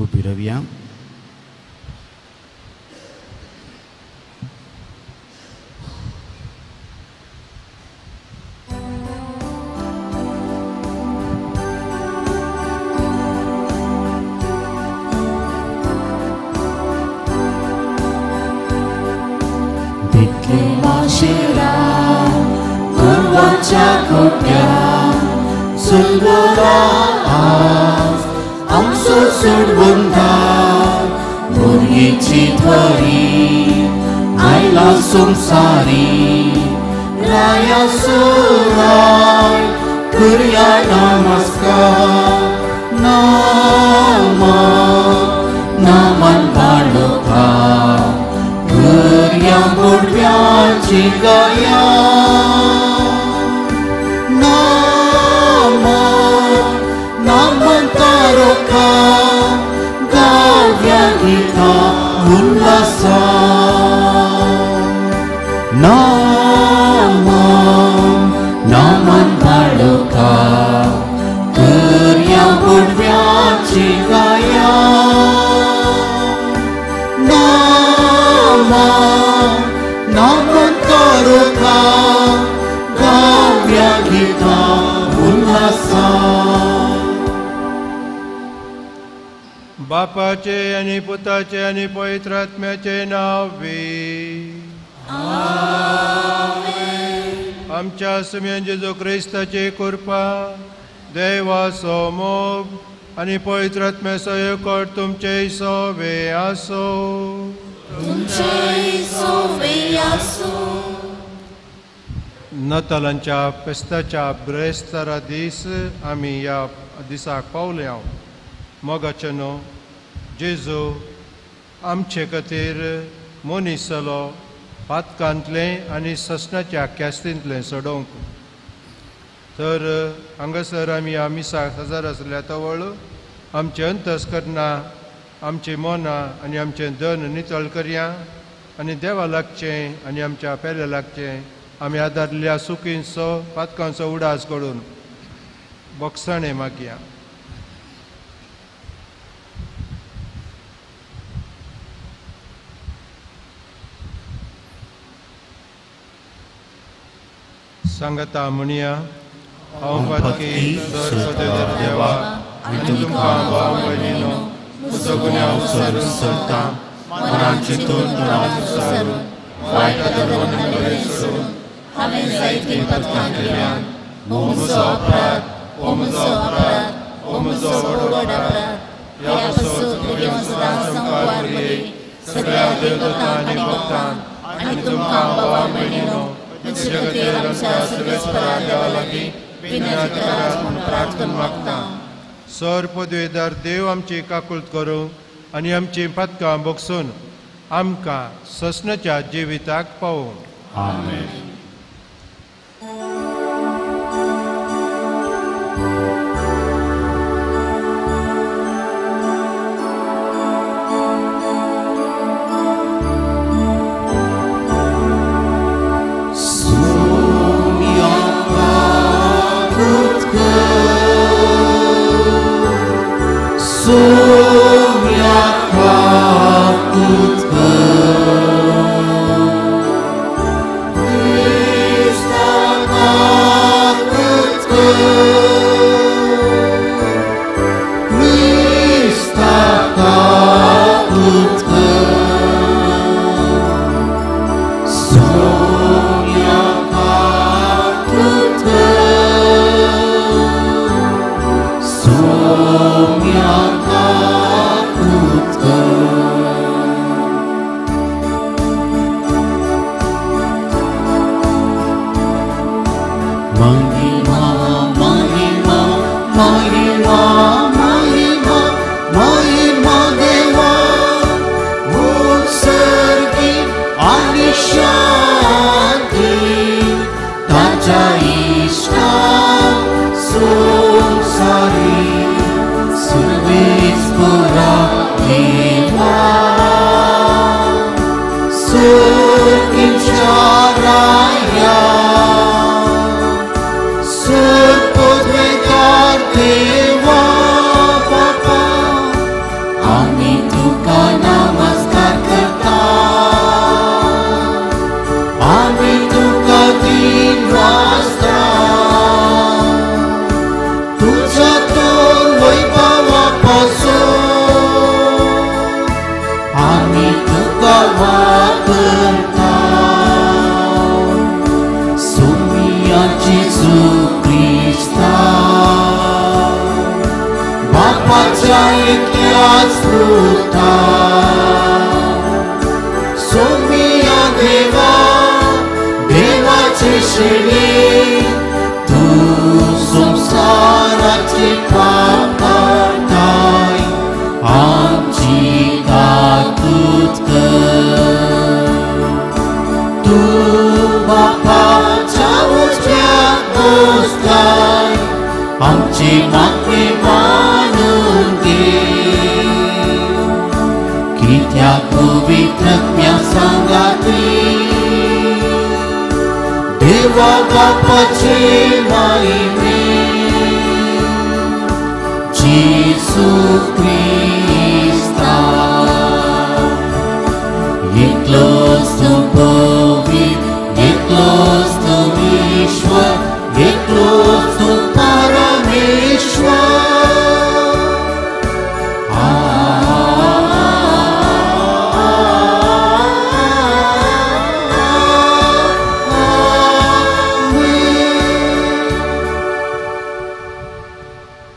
उबी रावया. सुलबोला आज आमचो सोडवंदार मोरयेची थरी आयला संवसारी राया सोराय करया नमस्कार नामा नामान बाळका करया मोडव्याची गाया नामंतारोखा गाव्या गीता उल्हासा नामा नामन बाळका करया मोडव्याची गाया नामा नामंतारोखा गाव्या गीता उल्हासा. बापाचे आनी पुताचे आनी पवित्र आत्म्याचे नांव बी. आमच्या सुम्यान जेजू क्रिस्ताची कृपा, देवाचो मोग आनी पवित्र आत्म्याचो एकवट तुमचे सोवे आसो. नतालांच्या फेस्ताच्या ब्रेस्तारा दीस आमी ह्या दिसाक पावले. मोगाचे न्हू जेजू आमचे खातीर मनीस जालो पातकांतलें आनी ससनाच्या ख्यास्तींतलें सोडोवंक. तर हांगासर आमी ह्या मिसाक हजर आसल्या तवळ आमचें अंतस्करणां, आमचीं मनां आनी आमचें धन नितळ करया आनी देवा लागचें आनी आमच्या पेल्या लागचें आमी आदारल्या सुकींचो पातकांचो उडास करून बोगसाणें मागया. सांगता म्हणया, हांव पातकी सर्वपदवीधर देवाक आनी तुमकां भाव भयणीनो म्हजो गुन्यांव विसरून सोडटा, मनान चिंतून तोंडान विसरून वायट आदर सोडून हांवें जायतीं पथकां केल्यान. हो म्हजो अपराध, हो म्हजो अपराध, हो म्हजो व्हड अपराध. ह्या पासून देव सदां संवार मदीं सगळ्या देवदूतांक आनी भक्तांक आनी तुमकां भावा भयणीनो म्हजे खातीर आमच्या सर्वेस्परा देवा लागीं विनंती करात म्हूण प्रार्थना मागता. सर पदवेदार देव आमची काकूळत करूं आनी आमची पातकां बगसून आमकां ससनाच्या जिविताक पावोवं. आमेन. Suri, पुता सोमिया देवा देवाची शिडी तूं संवसाराची पाप काडटाय आमची काकूत कर तूं बापाच्या उजव्या बसलाय आमची मागणी मानून घे कित्याक पवित्र सांगाती देवा बापाची महिमे जेजू क्रिस्ता एकलोच तूं पवित्र एकलोच तूं ईश्वर एकलोच तूं परमेश्वर.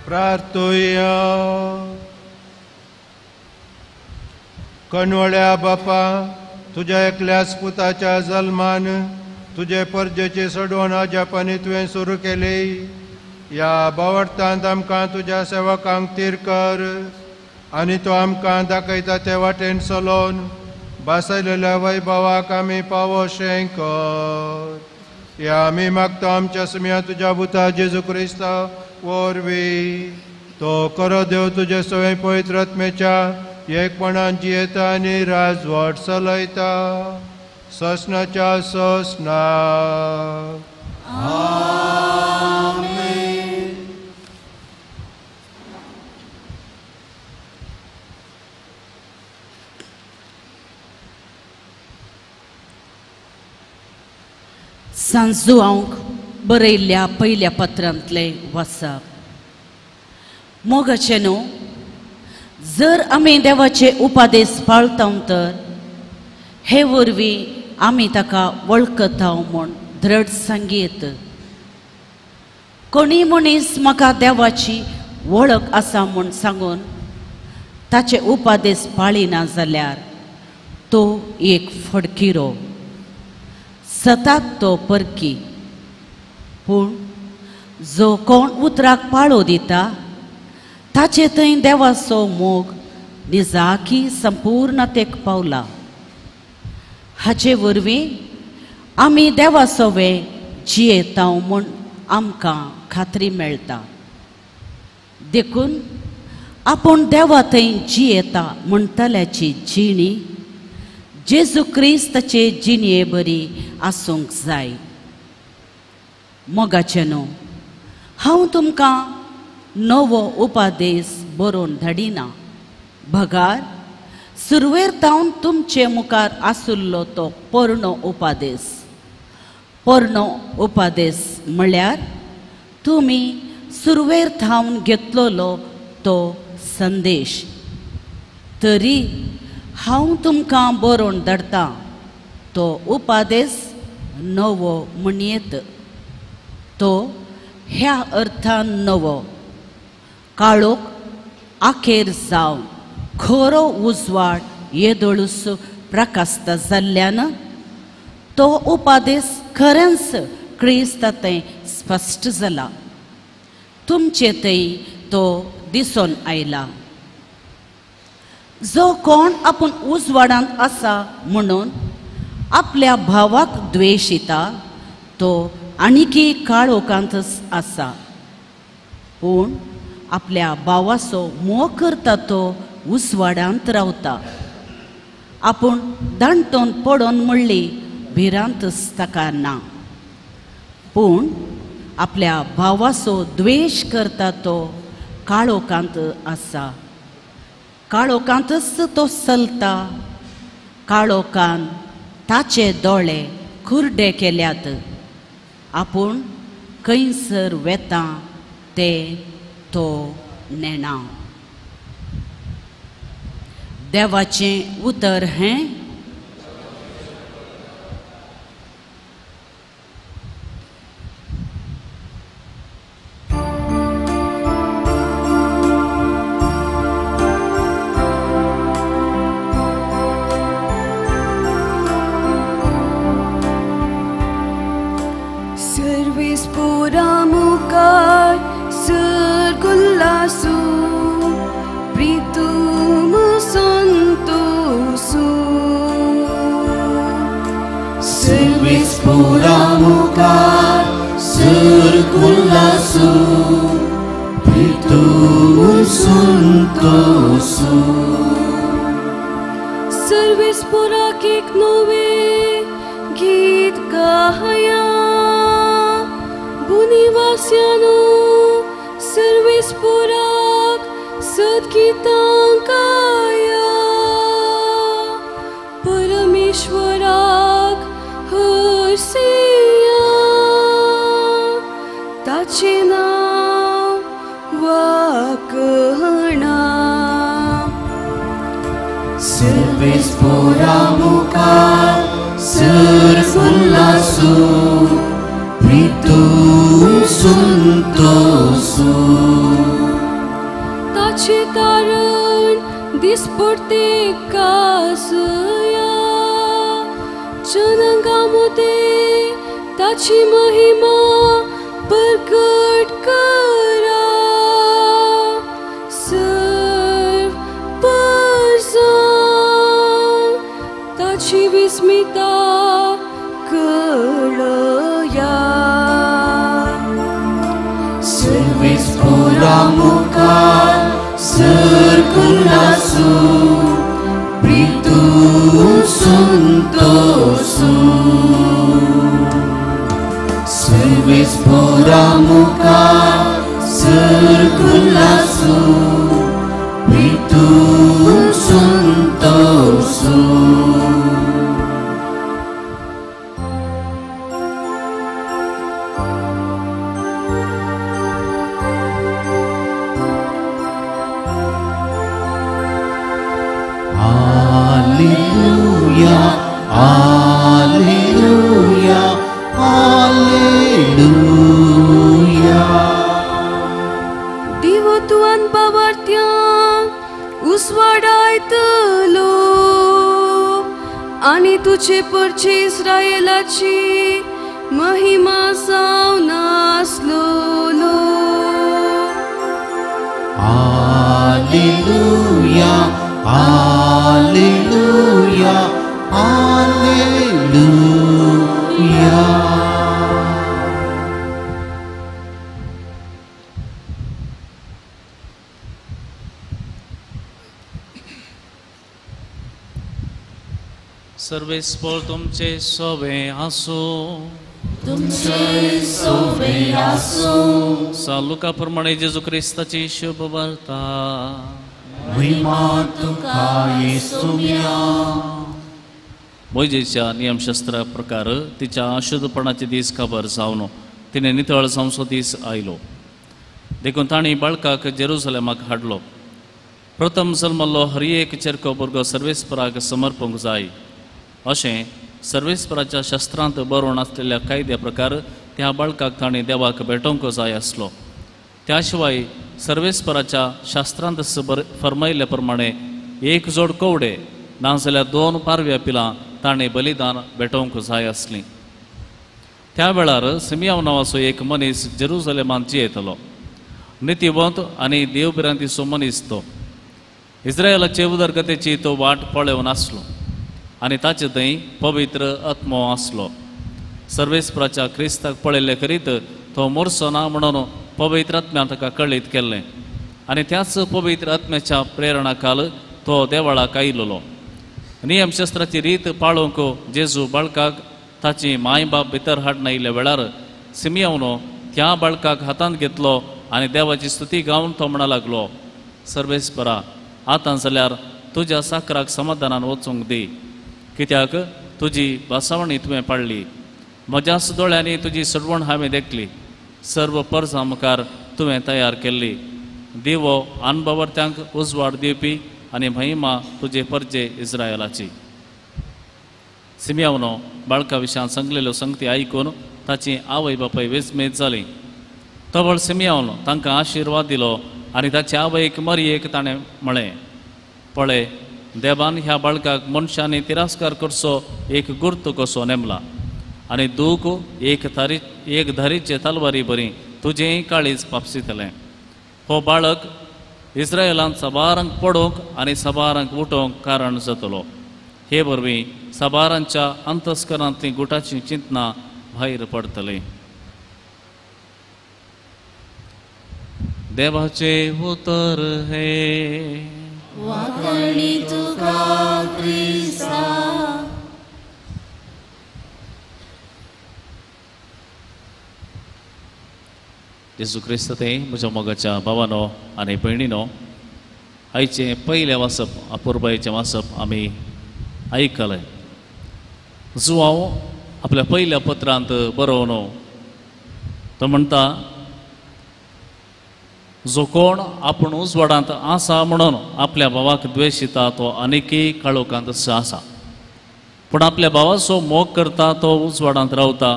प्रार्थुया. कणवळ्या बापा तुज्या एकल्याच पुताच्या जल्मान तुजे परजेची सडवण अजापानी तुवें सुरू केली. ह्या बावडतांत आमकां तुज्या सेवकांक तीर कर आनी तो आमकां दाखयता ते वाटेन चलोवन बासयलेल्या वैभवाक आमी पावोशें कर. ह्या आमी मागता आमच्या सुम्या तुज्या पुता जेजू क्रिस्ता वरवीं. तो करो देव तुजे सवय पवित्र आत्म्याच्या एकपणान जियेता आनी राजवट चलयता ससनाच्या ससना. सांजुआंक बरयल्ल्या पयल्या पत्रांतलें वाचप. मोगाचें न्हू जर आमी देवाचे उपादेश पाळता तर हे वरवीं आमी ताका वळखता म्हूण दृढ सांगयेत. कोणी मनीस म्हाका देवाची वळख आसा म्हूण सांगून ताचे उपादेश पाळिना जाल्यार तो एक फडकिरो, सतात तो परकी. पूण जो कोण उतराक पाळो दिता ताचे थंय देवाचो मोग निजाकी संपूर्णतेक पावला. हाचे वरवीं आमी देवासोवे जियेता म्हूण आमकां खात्री मेळटा. देखून आपूण देवा थंय जियेता म्हणटल्याची जिणी जेजू क्रिस्ताचे जिणये बरी आसूंक जाय. मोगाचें न्हू हांव तुमकां नवो उपादेश बरोवन धाडिना, बगार सुरवेर तावन तुमचे मुखार आसुल्लो तो पोरणो उपादेश. पोरणो उपादेश म्हळ्यार तुमी सुरवेर थावन घेतलेलो तो संदेश. तरी हांव तुमकां बरोवन धाडटा तो उपादेश नवो म्हणयेत. तो ह्या अर्थान नवो, काळोख आखेर जावन खरो उजवाड येदोळूस प्रकाशता जाल्ल्यान तो उपादेश खरेंच क्रिस्ता थंय स्पश्ट जाला. तुमचे थंय तो दिसून आयला. जो कोण आपूण उजवाडांत आसा म्हणून आपल्या भावाक द्वेशिता तो आणिकी काळोखांतच आसा. पूण आपल्या भावाचो मोग करता तो उजवाडांत रावता. आपूण दांटोन पडोन म्हणली भिरांतच ताका ना. पूण आपल्या भावाचो द्वेश करता तो काळोखांत आसा. काळोखांतच तो चलता. काळोखान ताचे दोळे कुर्डे केल्यात. आपूण खंयसर वेता ते तो नेणा. देवाचें उतर हें. उल्लासू प्रीतून संतोषू. सर्वेस्पोराक एक नवे गीत गाया, बुनिवास्यानो सर्वेस्पोराक सद्गीतां गाया. परमेश्वराक हरसिया, ताचें नांव वाकणा. सर्वेस्पोरा मुखार सर उल्लासू प्रीतून संतोषू. ताचें तारण दिसपडते कासया, जनंगा मदें ताची महिमा प्रगट करा. सर्व परजां ताची विस्मिता कळया. सर्वेस्पोरा मुखार सर उल्लासू प्रीतून संतोषू. सर्वेस्पोरा मुखार सर उल्लासू प्रीतून संतोषू. Alleluia, Alleluia, Alleluia. देवत्वान बाबार्थ्यांक उजवाडायतलो आनी तुजे परचे इस्रायलाची महिमा जावन आसलोलो. Alleluia, Alleluia, Alleluia. सर्वेस्पोर तुमचे सोबे आसूं. तुमचे सोबे आसूं. सालुका प्रमाणे जेजू क्रिस्ताची शुभ वार्ता. महिमा तुका येसुम्या. मोयजेच्या नियमशास्त्रा प्रकार तिच्या अशुद्धपणाचे दीस खबर जावन तिणें नितळ जावचो दीस आयलो. देखून तांणी बाळकाक जेरुजलेमाक हाडलो. प्रथम जल्मल्लो हर एक चेरको भुरगो सर्वेस्पराक समर्पूंक जाय अशें सर्वेस्पराच्या शास्त्रांत बरोवन आसलेल्या कायद्या प्रकार त्या बाळकाक ताणें देवाक भेटोवंक जाय आसलो. त्या शिवाय सर्वेस्पराच्या शास्त्रांत फर्मायिल्ल्या प्रमाणे एक जोड कवडे नाजाल्यार 2 पारव्या पिलां ताणें बलिदान भेटोवंक जाय आसलीं. त्या वेळार सिमियांव नांवाचो एक मनीस जेरुजलेमांत जियेतलो. नितीवंत आनी देवभिरांतीचो मनीस तो. इस्रायलाचे उदरगतेची तो वाट पळोवन आसलो आनी ताचे थंय पवित्र आत्मो आसलो. सर्वेस्पराच्या क्रिस्ताक पळयल्ले करीत तो मोरचो ना म्हणून पवित्र आत्म्यान ताका कळीत केल्लें आनी त्याच पवित्र आत्म्याच्या प्रेरणा काल तो देवळाक आयिल्लो. नियमशास्त्राची रीत पाळोवंक जेजू बाळकाक ताची माय बाप भितर हाडना आयिल्ल्या वेळार सिमियांवनो त्या बाळकाक हातांत घेतलो आनी देवाची स्तुती गावन तो म्हणा लागलो, सर्वेस्परा आतां जाल्यार तुज्या साकराक समाधानान वचूंक दी, कित्याक तुजी भासावणी तुवें पाडली, म्हज्याच दोळ्यांनी तुजी सोडवण हांवें देखली, सर्व परसां मुखार तुवें तयार केल्ली दिवो अनभवर्त्यांक उजवाड दिवपी आनी महिमा तुजे परजे इस्रायलाची. सिमियांवनो बाळका विशयान सांगलेल्यो संगती आयकून ताची आवय बापाय वेजमेत जाली. तवळ सिमियांवनो तांकां आशिर्वाद दिलो आनी ताचे आवयक मरयेक ताणें म्हळें, पळय देवान ह्या बाळकाक मनशांनी तिरस्कार करचो एक गुर्त कसो नेमला आनी दूख एक धारीचे तलवारी बरी तुजेंय काळीज पापसितलें. हो बाळक इस्रायलांत साबारांक पडोवंक आनी साबारांक उठोवंक कारण जातलो. हे वरवीं साबारांच्या अंतस्करांतलीं गुटाचीं चिंतनां भायर पडटलीं. देवाचें उतर हे वाकणी तुका क्रिस्ता. जेजू क्रिस्त ते म्हज्या मोगाच्या भावानो आनी भयणीनो, आयचें पयलें वाचप अपुरबायेचें वाचप आमी आयकलें. जुवांव आपल्या पयल्या पत्रांत बरोवन तो म्हणटा, जो कोण आपूण उजवाडांत आसा म्हणून आपल्या भावाक द्वेशिता तो आनीकय काळोखांत आसा, पूण आपल्या भावाचो मोग करता तो उजवाडांत रावता,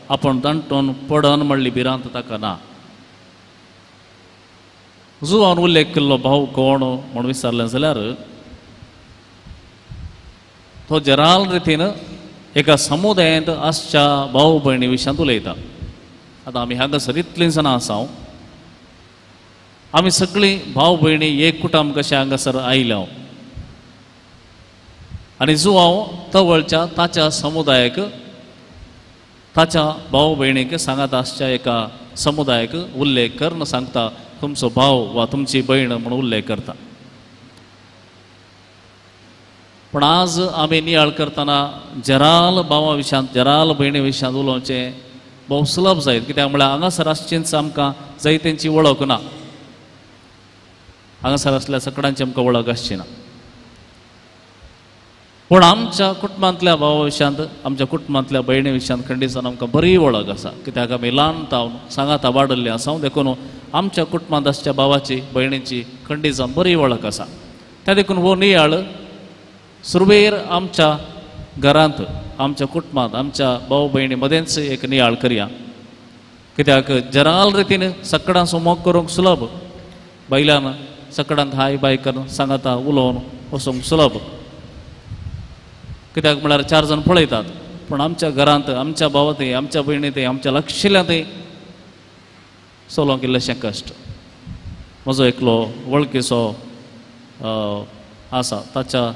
आपूण दांटून पडन म्हणली भिरांत ताका ना. जुवान उल्लेख केल्लो भाव कोण म्हूण विचारलें जाल्यार तो जराल रितीन एका समुदायांत आसच्या भाव भयणी विशयांत उलयता. आतां आमी हांगासर इतलीं जाणां आसा, आमी सगळीं भाव भयणी एक कुटुंब कशें हांगासर आयल्या आनी जुवांव तवळच्या ताच्या समुदायाक ताच्या भाव भयणीक सांगात आसच्या एका समुदायाक उल्लेख करून सांगता तुमचो भाव वा तुमची भयण म्हणून उल्लेख करता. पूण आज आमी नियाळ करतना जराल भावा विशयांत जराल भयणी विशयांत उलोवचें भोव सुलभ जायत, कित्याक म्हळ्यार हांगासर आसचेंच आमकां जायतेंची वळख ना, हांगासर आसल्या सगळ्यांची आमकां वळख आसची ना. पूण आमच्या कुटुंबांतल्या भावा विशयांत आमच्या कुटुंबांतल्या भयणी विशयांत खंडीसान आमकां बरी वळख आसा, कित्याक आमी ल्हान तावन सांगाता वाडल्ली आसा, देखून आमच्या कुटुंबांत आसच्या भावाची भयणीची खंडीसान बरी वळख आसा. त्या देखून हो नियाळ सुरवेर आमच्या घरांत आमच्या कुटुंबांत आमच्या भाव भयणी मदेंच एक नियाळ करया, कित्याक जराल रितीन सगळ्यांचो मोग करूंक सुलभ, बैलान सगळ्यांक हाय बाय करून सांगाता उलोवन वचूंक सुलभ, कित्याक म्हळ्यार चार जाण पळयतात. पूण आमच्या घरांत आमच्या भावांतय आमच्या भयणींतय आमच्या लक्षिल्यांतय चलोवंक इल्लेशें कश्ट. म्हजो एकलो वळखीचो आसा, ताच्या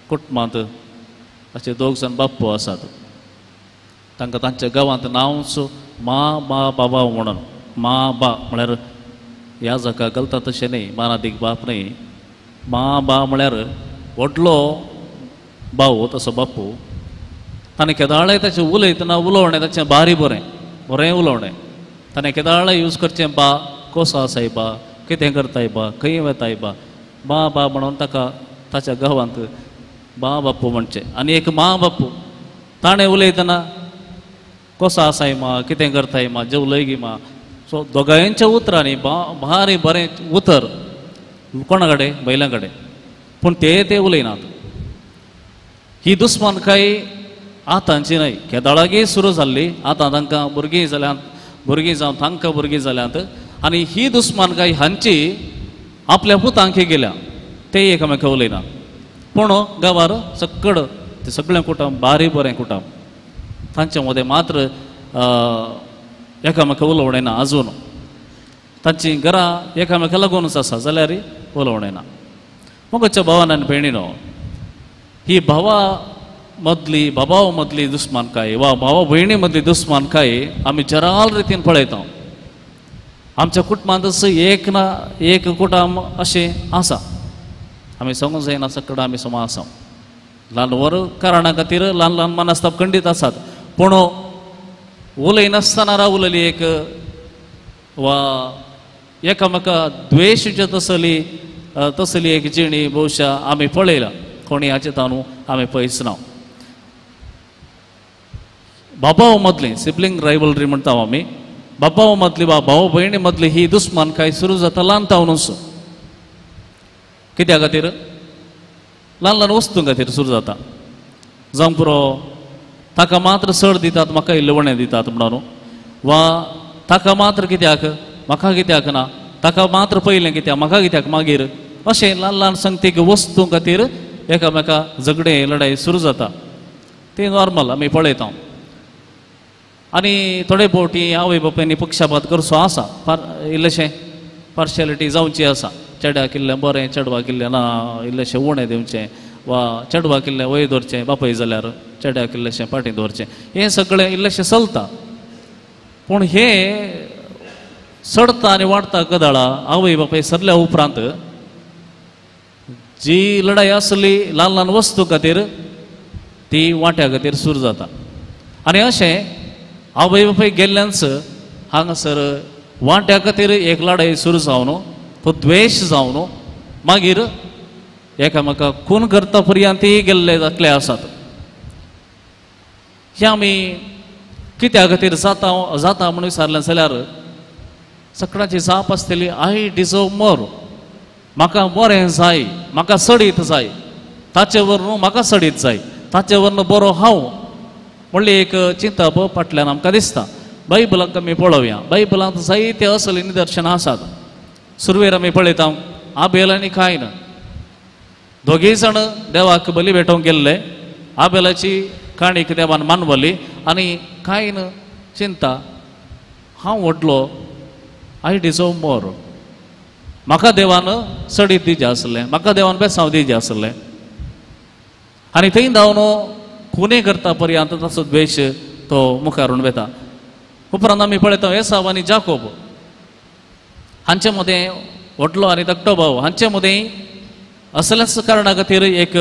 कुटुंबांत ताचे दोग जाण बाप्पू आसात, तांकां तांच्या गांवांत नांवच मा बा बाबा म्हणून, मा बा म्हळ्यार ह्या जाका घालता तशें न्ही, मानादीक बाप न्ही, मा बा म्हळ्यार व्हडलो भाव तसो बाप्पू. ताणें केदाळें ताचें उलयतना उलोवणें ताचें बारी बरें बरें उलोवणें, ताणें केदाळें यूज करचें बा कसो आसाय बा, कितें करताय बा, खंय वेताय बा, बा बा म्हणून ताका ताच्या गांवांत बा बाप्पू म्हणचें. आनी एक मा बाप्पू ताणें उलयतना कसो आसाय मा, कितें करताय मा, जेवलय गी मा, सो दोगांयच्या उतरांनी बा भारी बरें उतर कोणा कडेन बैलां कडेन, पूण ते ते उलयनात. ही दुस्मानकाय आतांची न्हय, केदाळागीय सुरू जाल्ली. आतां तांकां भुरगीं जाल्यांत, भुरगीं जावन तांकां भुरगीं जाल्यांत आनी ही दुस्मानकाय हांची आपल्या पुतांकी गेल्या, ते एकामेका उलयना. पूण गांवार सगळ ते सगळें कुटुंब बारी बरें कुटुंब, तांचे मदें मात्र एकामेका उलोवणें ना आजून, तांचीं घरां एकामेका लागूनच आसा जाल्यार उलोवणें ना. मोगाच्या भावान आनी भयणीनो, ही भावा मदली बाबा मदली दुस्मानकाय वा भावा भयणी मदली दुस्मानकाय आमी जराल रितीन पळयता. आमच्या कुटुंबांतच एक ना एक कुटुंब अशें आसा, आमी सांगूंक जायना सगळं आमी समा आसा. ल्हान वर कारणा खातीर ल्हान ल्हान मनस्ताप खंडीत आसात, पूण उलयनासतना रावलेली एक वा एकामेका द्वेश तसली तसली एक जिणी बहुशा आमी पळयला, कोणी हाचे ताणू आमी पयस ना. बाबा मदली सिबलिंग रायवलरी म्हणटा आमी, बाबा मदली वा भाव भयणी मदली ही दुस्मानकाय सुरू जाता ल्हान तावनूच. कित्या खातीर? ल्हान ल्हान वस्तूं खातीर सुरू जाता. जावंक पुरो ताका मात्र चड दितात म्हाका इल्लें उणें दितात म्हणून, वा ताका मात्र कित्याक म्हाका कित्याक ना, ताका मात्र पयलें कित्याक म्हाका कित्याक मागीर, अशें ल्हान ल्हान संगतीक वस्तूं खातीर एकामेका झगडें लडाई सुरू जाता. तें नॉर्मल आमी पळयता. आनी थोडे फावटी आवय बापायनी पक्षपात करचो आसा, इल्लेशें पार्शियलिटी जावची आसा, चेड्याक इल्लें बरें चेडवाक इल्लें ना, इल्लेशें उणें दिवचें वा चेडवाक इल्लें वयर दवरचें बापूय जाल्यार चेड्याक इल्लेशें फाटीं दवरचें, हें सगळें इल्लेशें चलता. पूण हें चडता आनी वाडता गदाळा आवय बापाय सरल्या उपरांत जी लढाई आसली ल्हान ल्हान वस्तू खातीर ती वांट्या खातीर सुरू जाता. आनी अशें आवय बापाय गेल्ल्यानच हांगासर वांट्या खातीर एक लढाई सुरू जावन तो द्वेश जावन मागीर एकामेका खून करता पर्यंतय गेल्ले दाखले आसात. हे आमी कित्या खातीर जाता जाता म्हणून विचारलें जाल्यार सगळ्यांची जाप आसतली I deserve मोर. म्हाका बरें जाय, म्हाका सडीत जाय, ताचे वरून म्हाका सडीत जाय, ताचे वरून बरो हांव म्हणली एक चिंतप फाटल्यान आमकां दिसता. बायबलाक आमी पळोवया, बायबलांत जायते असली निदर्शनां आसात. सुरवेर आमी पळयता आबेल आनी कायन दोगीय जाण देवाक बली भेटोवंक गेल्ले. आबेलाची काणीक देवान मानवली आनी कायन चिंता हांव व्हडलो, I deserve मोर, म्हाका देवान सडीत दिवचें आसलें, म्हाका देवान बेसांव दिवचें आसलें. आनी थंय धांवन खुने करता पर्यंत ताचो द्वेश तो मुखारून वता. उपरांत आमी पळयता एसाव आनी जाकोब हांचे मदें व्हडलो आनी धाकटो भाव हांचे मदें असल्याच कारणा खातीर एक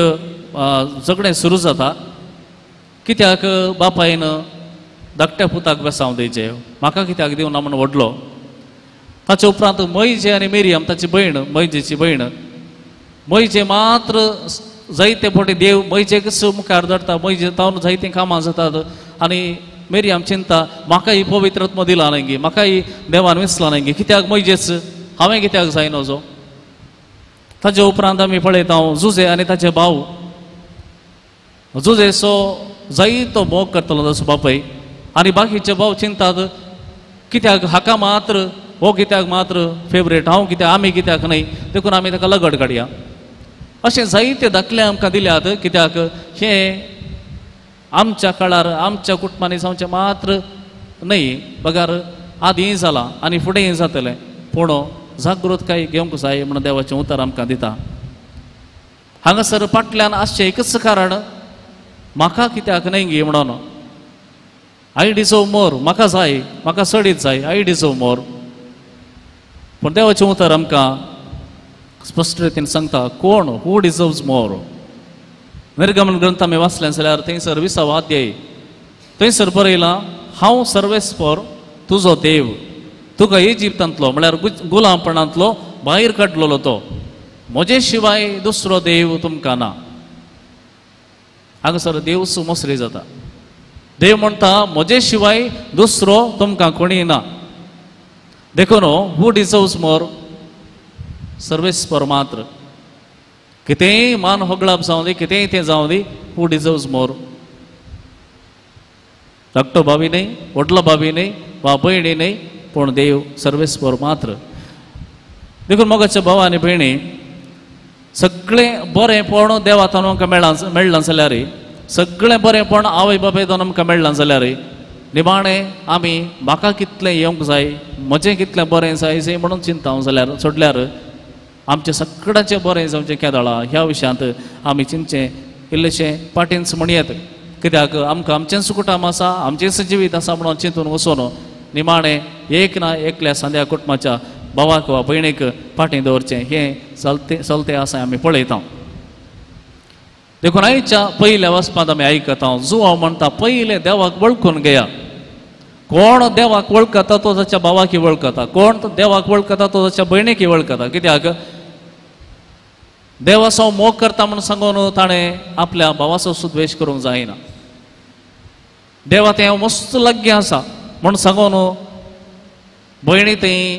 झगडें सुरू जाता. कित्याक बापायन धाकट्या पुताक बेसांव दिवचें, म्हाका कित्याक दिवना म्हूण व्हडलो. ताचे उपरांत मैजे आनी मिरियम ताची भयण, मैजेची भयण, मैजे मात्र जायते फावटी देव मैजेकच मुखार धाडटा, मैजे तावन जायतीं कामां जातात. आनी मिरियम चिंता म्हाका ही पवित्रत्व दिला न्हय गी, म्हाका ही देवान विसला न्हय गी, कित्याक मैजेच, हांवें कित्याक जायना जो. ताचे उपरांत आमी पळयता जुजे आनी ताचे भाव. जुजेचो जायतो मोग करतलो ताचो बापाय आनी बाकीचे भाव चिंतात कित्याक हाका मात्र, हो कित्याक मात्र फेवरेट, हांव कित्याक, आमी कित्याक न्हय, देखून आमी ताका लगड काडया. अशें जायते दाखले आमकां दिल्यात. कित्याक हें आमच्या काळार आमच्या कुटुंबांनी जावचें मात्र न्हय, बगर आदींय जालां आनी फुडेंय जातलें. पूण जागृतकाय घेवंक जाय म्हणून देवाचें उतर आमकां दिता. हांगासर फाटल्यान आसचें एकच कारण म्हाका कित्याक न्हय गी म्हणून, I deserve मोर, म्हाका जाय, म्हाका सडीत जाय, I deserve मोर. पूण देवाचें उतर आमकां स्पश्ट रितीन सांगता कोण, हू डिजर्व्स मोर. निर्गमन ग्रंथ आमी वाचलें जाल्यार थंयसर 20वो अध्याय थंयसर बरयलां हांव सर्वेस्पर तुजो देव, तुका इजिप्तांतलो म्हळ्यार गुलामपणांतलो भायर काडलेलो तो, म्हजे शिवाय दुसरो देव तुमकां ना. हांगासर देव सुमसरी जाता. देव म्हणटा म्हजे शिवाय दुसरो तुमकां कोणी ना. देखून हू डिजर्व्स मोर, सर्वेस्पर मात्र. कितेंय मान होगळाप जावं दी, कितेंय तें जावं दी, हू डिजर्व्स मोर. धाकटो भावी न्हय, व्हडलो भावी न्हय वा भयणी न्हय, पूण देव सर्वेस्पर मात्र. देखून मोगाच्या भाव आनी भयणी, सगळें बरेंपण देवांत आमकां मेळ्ळां जाल्यार, सगळें बरेंपण आवय बापायन आमकां मेळ्ळां जाल्यार निमाणें आमी म्हाका कितलें येवंक जाय, म्हजें कितलें बरें जाय जाय म्हणून चिंता जाल्यार सोडल्यार आमचें सगळ्यांचें बरें जावचें केदळा ह्या विशयांत आमी चिंतचें इल्लेशें पाटींच म्हणयेत. कित्याक आमकां आमचेंच कुटुंब आसा, आमचेंच जिवीत आसा म्हणून चिंतून वचून निमाणें एक ना एकल्या सांद्या कुटुंबाच्या भावाक वा भयणीक फाटीं दवरचें हें चलतें चलतें आसा आमी पळयता. देखून आयच्या पयल्या वचपांत आमी आयकता जुवांव म्हणटा पयलें देवाक वळखून घेया. कोण देवाक वळखता तो ताच्या भावाक वळखता, कोण देवाक वळखता तो ताच्या भयणीक वळखता. कित्याक देवाचो मोग करता म्हणून सांगून ताणें आपल्या भावाचो सुद्वेश करूंक जायना. देवा तें मस्त लागीं आसा म्हूण सांगून भयणी थंय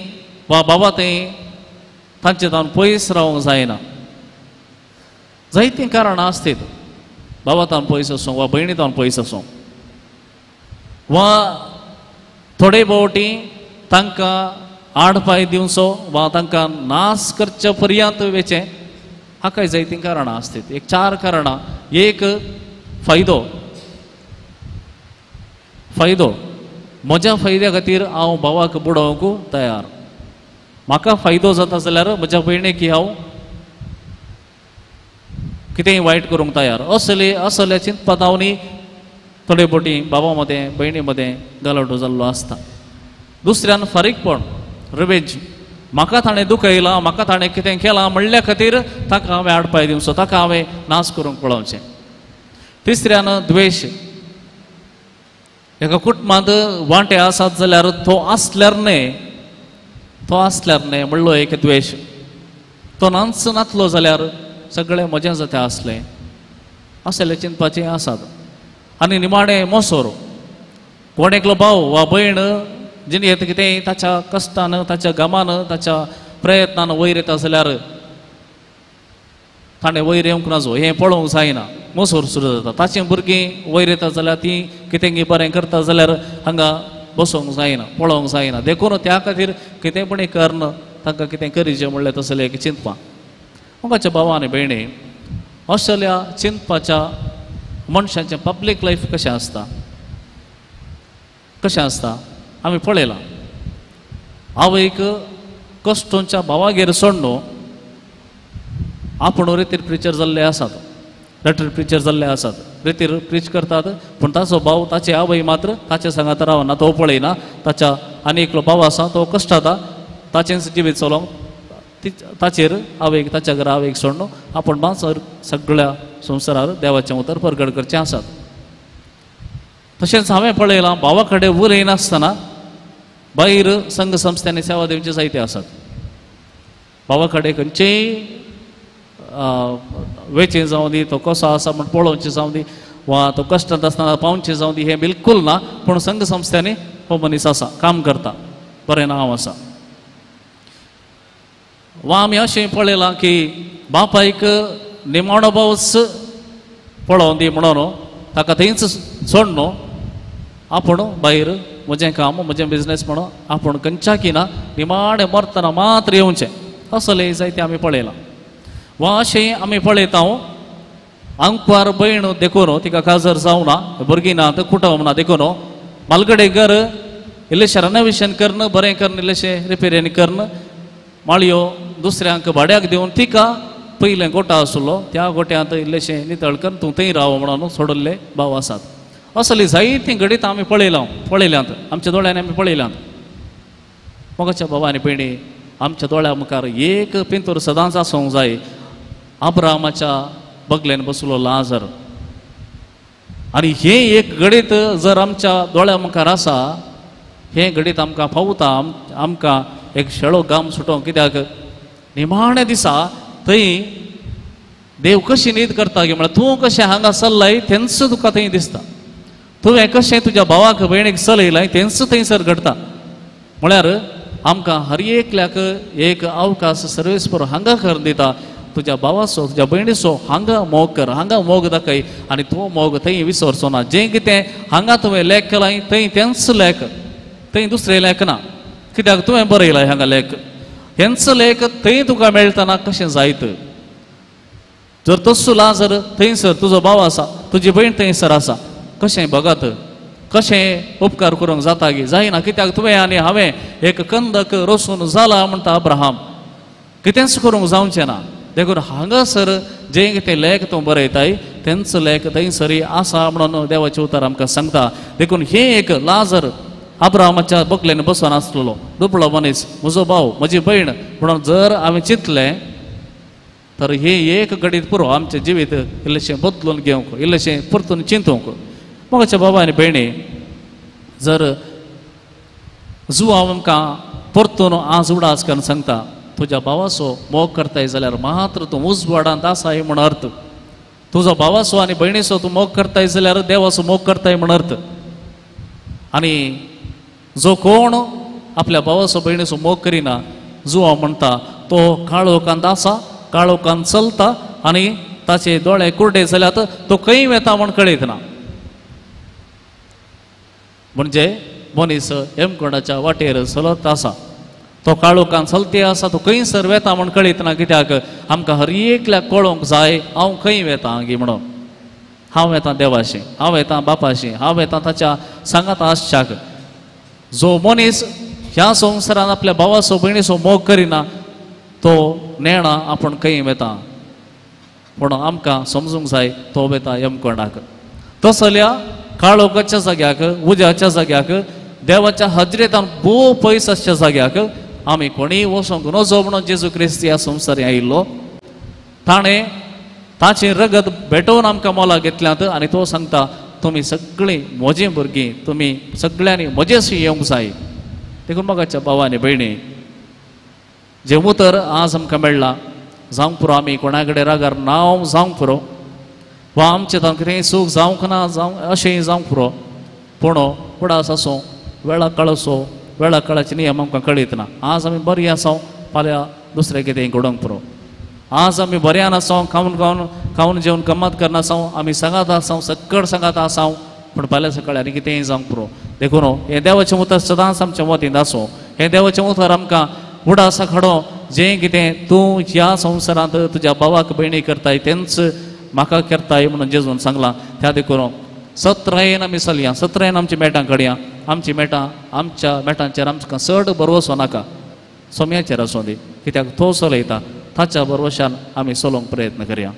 वा बाबा थंय तांचे तावन पयस रावंक जायना. जायतीं कारणां आसतात बाबा तावन पयस आसूं वा भयणी तावन पयस आसूं वा थोडे भोवटी तांकां आडपाय दिवचो वा तांकां नाश करचे पर्यंत वेचें, हाकाय जायतीं कारणां आसतात. एक चार कारणां. एक फायदो, फायदो म्हज्या फायद्या खातीर हांव भावाक बुडोवंक तयार. म्हाका फायदो जाता जाल्यार म्हज्या भयणीक हांव कितेंय वायट करूंक तयार. असले असल्या चिंतपात हांव न्ही थोडे बोटी बाबा मदें भयणी मदें गलाटो जाल्लो आसता. दुसऱ्यान फारीकपण, रिवेंज, म्हाका ताणें दुखयलां, म्हाका ताणें कितें केलां म्हणल्या खातीर ताका हांवें आडपाय दिवचो, ताका हांवें नाश करूंक पळोवचें. तिसऱ्यान द्वेश. एका कुटुंबांत वांटे आसात जाल्यार तो आसल्यार न्हय, तो आसल्यार न्हय म्हणलो एक द्वेश. तो नाच नातलो जाल्यार सगळें म्हजें जाता आसलें, असले चिंतपाचें आसात. आनी निमाणें मोसोर, कोण एकलो भाव वा भयण जिणेंत कितें ताच्या कश्टान, ताच्या गमान, ताच्या प्रयत्नान वयर येता जाल्यार ताणें वयर येवंक नाजो, हें पळोवंक जायना, मोसोर सुरू जाता. ताचीं भुरगीं वयर येता जाल्यार तीं कितें बरें करता जाल्यार हांगा बसोंक जायना, पळोवंक जायना. देखून त्या खातीर कितें पण कर्ण तांकां कितें करीचें म्हणलें तसलें एक चिंतपां. मोगाच्या भावा आनी भयणी, असल्या चिंतपाच्या मनशाचें पब्लीक लायफ कशें आसता, कशें आसता आमी पळयलां. आवयक कश्टोंच्या भावागेर सोडून आपूण रेतीर प्रिचर जाल्ले आसात, रेटर प्रिचर जाल्ले आसात, रेतीर प्रीच करतात, पूण ताचो भाव, ताची आवय मात्र ताचे सांगात रावना, तो पळयना. ताच्या आनी एकलो भाव आसा तो कश्टाता, ताचेंच जिवीत चलोवंक ताचेर आवयक, ताच्या घरा आवयक सोडून आपूण मातसर सगळ्या संवसारार देवाचें उतर परगट करचें आसात. तशेंच हांवें पळयलां भावा कडेन उलयनासतना भायर संघ संस्थांनी सेवा दिवचे जायते आसात. भावा कडेन खंयचेय वेचें जावं दी, तो कसो आसा म्हण पळोवचें जावं दी, वा तो कश्टांत आसतना पावचें जावं दी, हें बिलकूल ना. पूण संघ संस्थांनी हो मनीस आसा, काम करता, बरें नांव आसा. वा आमी अशें पळयलां की बापायक निमाणो भावच पळोवन दी म्हणून ताका थंयच सोडून आपूण भायर म्हजें काम, म्हजें बिजनेस म्हणून आपूण खंयच्याकी ना, निमाणें मरतना मात्र येवचें, असलें जायतें आमी पळयलां. वा अशें आमी पळयता आंकवार भयण देखून तिका काजर जावना, भुरगीं ना, कुटुंब ना, देखून मालगडे घर इल्लेशें रेनोवेशन करून बरें करून इल्लेशें रिपेरींग करून माळयो दुसऱ्यांक भाड्याक दिवन तिका पयलें गोठो आसलो त्या गोट्यांत इल्लेशें नितळ करून तूं थंय राव म्हणून सोडिल्ले भाव आसात. असली जायतीं घडीत आमी पळयलां, पळयल्यांत, आमच्या दोळ्यांनी आमी पळयल्यांत. मोगाच्या भावा आनी भयणी, आमच्या दोळ्या मुखार एक पिंतूर सदांच आसूंक जाय, अब्राहमाच्या बगलेन बसलो लाजर. आनी हें एक घडीत जर आमच्या दोळ्या मुखार आसा, हें घडीत आमकां फावता, आमकां एक शेळो गाम सुटोवंक. कित्याक निमाण्या दिसा थंय देव कशी नीत करता की म्हळ्यार तूं कशें हांगा चल्लाय तेंच तुका थंय दिसता, तुवें कशें तुज्या भावाक भयणीक चलयलाय तेंच थंयसर घडटा. म्हळ्यार आमकां हर एकल्याक एक अवकाश सर्वेस्पर हांगा करून दिता, तुज्या भावाचो तुज्या भयणीचो हांगा मोग कर, हांगा मोग दाखय, आनी तो मोग थंय विसरचो ना. जें कितें हांगा तुवें लेख केलाय थंय तेंच लेख, थंय दुसरें लेख ना. कित्याक तुवें बरयलाय हांगा लेख, हेंच लेख थंय तुका मेळटना कशें जायत. जर तसो लाजर थंयसर तुजो भाव आसा, तुजी भयण थंयसर आसा, कशें भगत, कशें उपकार करूंक जाता गी? जायना. कित्याक तुवें आनी हांवें एक कंदक रोसून जाला म्हणटा अब्राहम, कितेंच करूंक जावचें ना. देखून हांगासर जें कितें लेख तूं बरयताय तेंच लेख थंयसर आसा म्हणून देवाचें उतर आमकां सांगता. देखून हें एक लाजर अब्राहमाच्या बगलेन बसून आसलेलो दुबळो मनीस, म्हजो भाव, म्हजी भयण म्हणून जर हांवें चिंतलें तर हें एक घडीत पुरो आमचें जिवीत इल्लेशें बदलून घेवंक, इल्लेशें परतून चिंतूंक. मोगाच्या बाबा आनी भयणी, जर जुवांव आमकां परतून आज उडास करून सांगता तुज्या भावाचो मोग करताय जाल्यार मात्र तूं उजवाडांत आसाय म्हूण अर्थ, तुजो भावाचो आनी भयणीचो तूं मोग करताय जाल्यार देवाचो मोग करताय म्हूण अर्थ. आनी जो कोण आपल्या भावाचो भयणीचो मोग करिना, जुवांव म्हणटा तो काळोखांत आसा, काळोखांत चलता आनी ताचे दोळे कुर्डे जाल्यात तो खंय वेता म्हूण कळयतना. म्हणजे मनीस हेमकोंडाच्या वाटेर चलत आसा, तो काळोखांत चलते आसा, तो खंयसर वेता म्हूण कळयतना. कित्याक आमकां हर एकल्याक कळोवंक जाय हांव खंय वेता गी म्हणून. हांव वेता देवाशी, हांव वेता बापाशी, हांव वेता ताच्या सांगाता आसच्याक. जो मनीस ह्या संवसारान आपल्या भावाचो भयणीचो मोग करिना तो नेणा आपूण खंय वेता, पूण आमकां समजूंक जाय तो वेता यमकोंडाक. तसल्या काळोखाच्या जाग्याक, उज्याच्या जाग्याक, देवाच्या हजरेंत भोव पयस आसच्या जाग्याक आमी कोणीय वचोंक नजो म्हणून जेजू क्रिस्त ह्या संवसारी आयिल्लो. ताणें ताचें रगत भेटोवन आमकां मोला घेतल्यात आनी तो सांगता तुमी सगळीं म्हजीं भुरगीं, तुमी सगळ्यांनी म्हजेशी येवंक जाय. देखून मोगाच्या भावा आनी भयणी, जें उतर आज आमकां मेळ्ळां जावंक पुरो, आमी कोणा कडेन रागार नांव जावंक पुरो वा आमचें तांकां कितेंय चूक जावंक ना जावं अशेंय जावंक पुरो, पूण उडास आसूं वेळा काळ आसो वेळा काळाचे नियम आमकां कळयत ना. आज आमी बरीं आसा फाल्यां दुसरें कितेंय घडोवंक पुरो. आज आमी बऱ्यान आसा, खावन खावन खावन जेवन गम्मत करना आसा, आमी सांगात आसा, सक्कड सांगात आसा, पूण फाल्यां सकाळीं आनी कितेंय जावंक पुरो. देखून हें देवाचें उतर सदांच आमच्या मतींत आसूं. हें देवाचें उतर आमकां उडासा खडो जें कितें तूं ह्या संवसारांत तुज्या भावाक भयणी करताय तेंच म्हाका करताय म्हणून जेजून सांगलां. त्या देखून सत्रायेन आमी चलया, सत्रायेन आमची मेटां काडया. आमची मेटां आमच्या मेटांचेर आमकां चड भरवसो नाका, सोम्याचेर आसूं दी, कित्याक तो चलयता ताच्या भरवशान आमी चलोवंक प्रयत्न करया.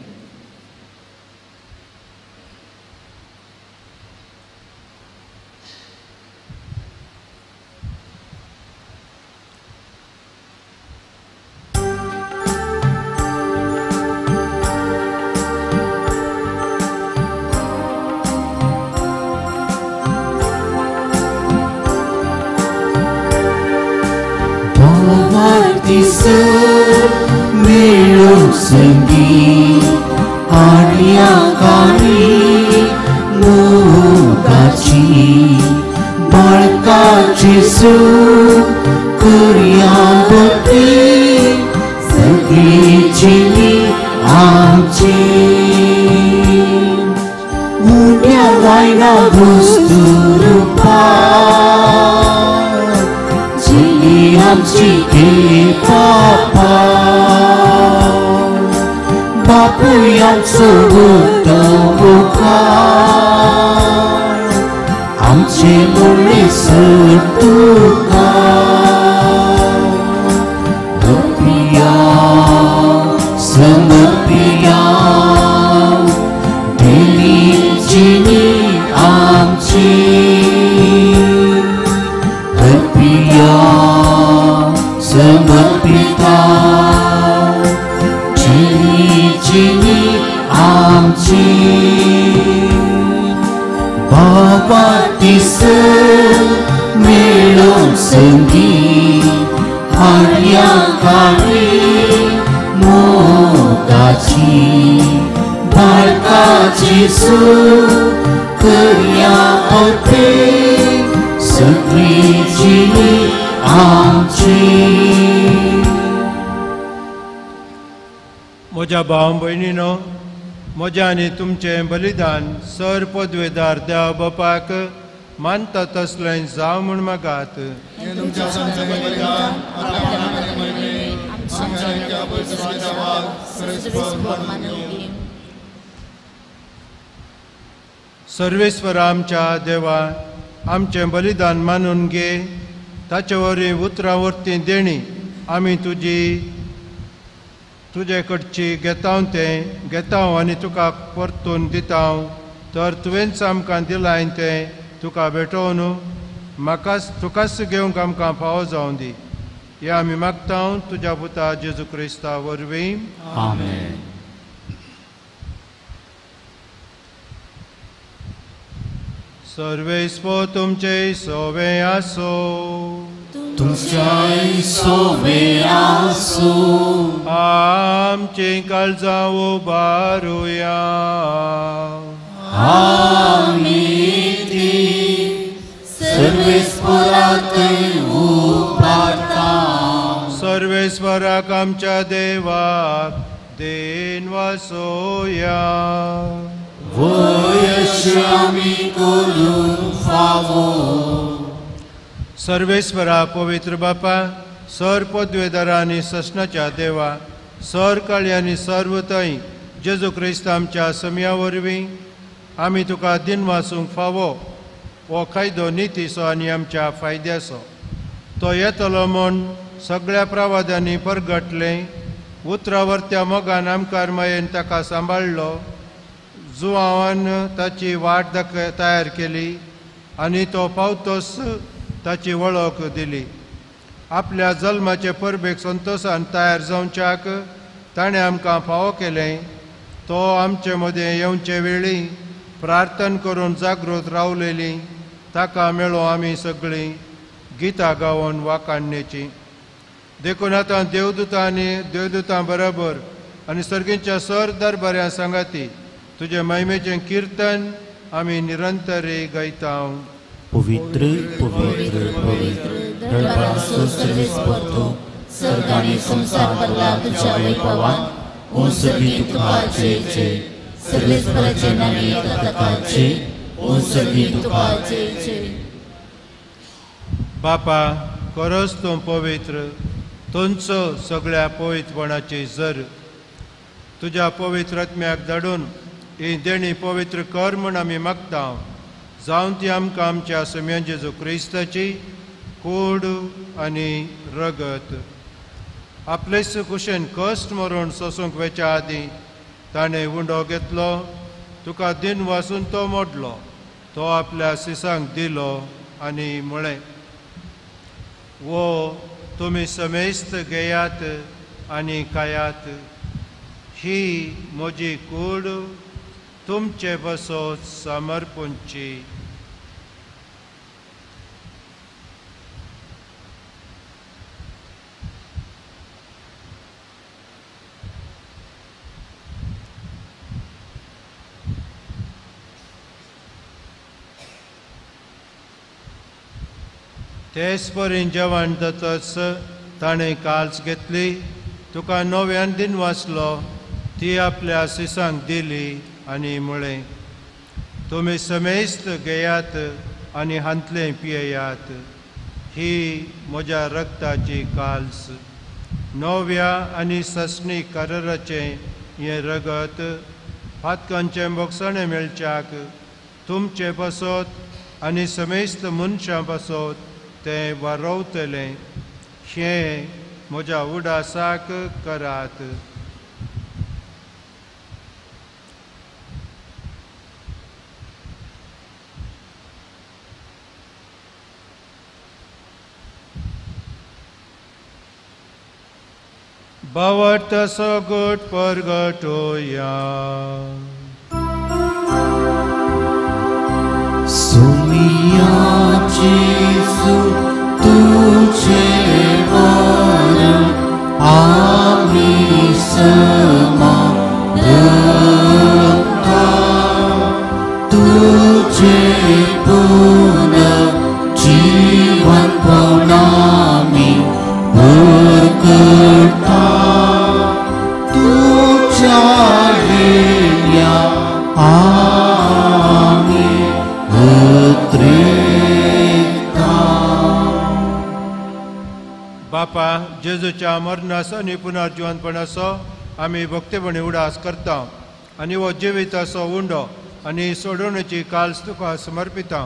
म्हज्या भाव भयणीनो, म्हज्या आनी तुमचें बलिदान सर पदवेदार देव बापाक मानता तसलें जावं म्हूण मागात. सर्वेस्वर आमच्या देवा, आमचें बलिदान मानून घे, ताचे वरवीं उतरां वरतीं देणी आमी तुजी तुजे कडची घेताव तें घेताव आनी तुका परतून दिताव, तर तुवेंच आमकां दिलाय तें तुका भेटोवन म्हाकाच तुकाच घेवंक आमकां फावो जावं दी. हें आमी मागता तुज्या पुता जेजू क्रिस्ता वरवीं. आमेन. सर्वेस्पो तुमचे सोवे आसो, तुमच्याय सोवे आसो, आमचे काळजां उबारुया, आमी ती सर्वेस्पराकय उबारता. सर्वेस्वराक आमच्या देवाक then वासोया, वयशी आमी करूंक फावो. सर्वेस्वरा पवित्र बापा, सर पदवेदारा आनी ससनाच्या देवा, सर काळी आनी सर्व थंय जेजू क्रिस्त आमच्या समया वरवीं आमी तुका दिनवासूंक फावो हो कायदो नितीचो आनी आमच्या फायद्याचो. तो येतलो म्हूण सगळ्या प्रवादांनी परगटलें, उतरां वरत्या मोगान आमकार मायेन ताका सांबाळ्ळो, जुवान ताची वाट तयार केली आनी तो पावतोच ताची वळख दिली. आपल्या जल्माचे परबेक संतोशान तयार जावच्याक ताणें आमकां फावो केलें. तो आमचे मदें येवचे वेळी प्रार्थन करून जागृत रावलेली ताका मेळो आमी सगळीं गितां गावन वाकाणणेची. देखून आतां देवदूतांनी देवदूतां बरोबर आनी सर्गींच्या सर दरबाऱ्यां सांगाती तुजे महिमेचें किर्तन आमी निरंतरी गायता. पवित्र पवित्र पवित्र दरबाराचो सर्वेस्पर तूं, सर्ग आनी संवसार भरला तुज्या वैभवान. ओ सर्गी तुका जय जय, सर्वेस्पराचे नांवे येता ताका जय. ओ सर्गी तुका जय जय. बापा खरोच तूं पवित्र, तुमचो सगळ्या पवित्रपणाची जर. तुज्या पवित्र आत्म्याक धाडून ही देणी पवित्र कर म्हूण आमी मागता. जावन ती आमकां आमच्या सम्यान जेजू क्रिस्ताची कूड आनी रगत आपलेच कुशेन कश्ट मरून सोसूंक वेच्या आदीं ताणें उंडो घेतलो, तुका दिन वासून तो मोडलो, तो आपल्या सिसांक दिलो आनी म्हळें, वो तुमी समेस्त घेयात आनी खायात, ही म्हजी कूड तुमचे बसोत समर्पणची. तेच परीन जेवण जातच ताणें काल्स घेतली, तुका नव्यान दिन वाचलो, ती आपल्या सिसांक दिली आनी म्हळें, तुमी समेस्त घेयात आनी हांतलें पियेयात, ही म्हज्या रक्ताची काल्स, नव्या आनी ससणी कराराचें हें रगत फातकांचें बोगसणें मेळच्याक तुमचे पासत आनी समेस्त मनशां पासत तें वारोवतलें. हें म्हज्या उडासाक करात. भावार्थ सगट परगटोया. सुमिया जेजू तुझे मरण आमी समारता, तुझे पुनः जीवन आमी उरकता, तुझ्या येण्या आमी उतरेता. बापा, जेजूच्या मरणाचो आनी पुनर्जिवनपणाचो आमी भक्तीपणी उडास करता आनी हो जिविताचो उंडो आनी सोडवणेची काल्स तुका समर्पिता.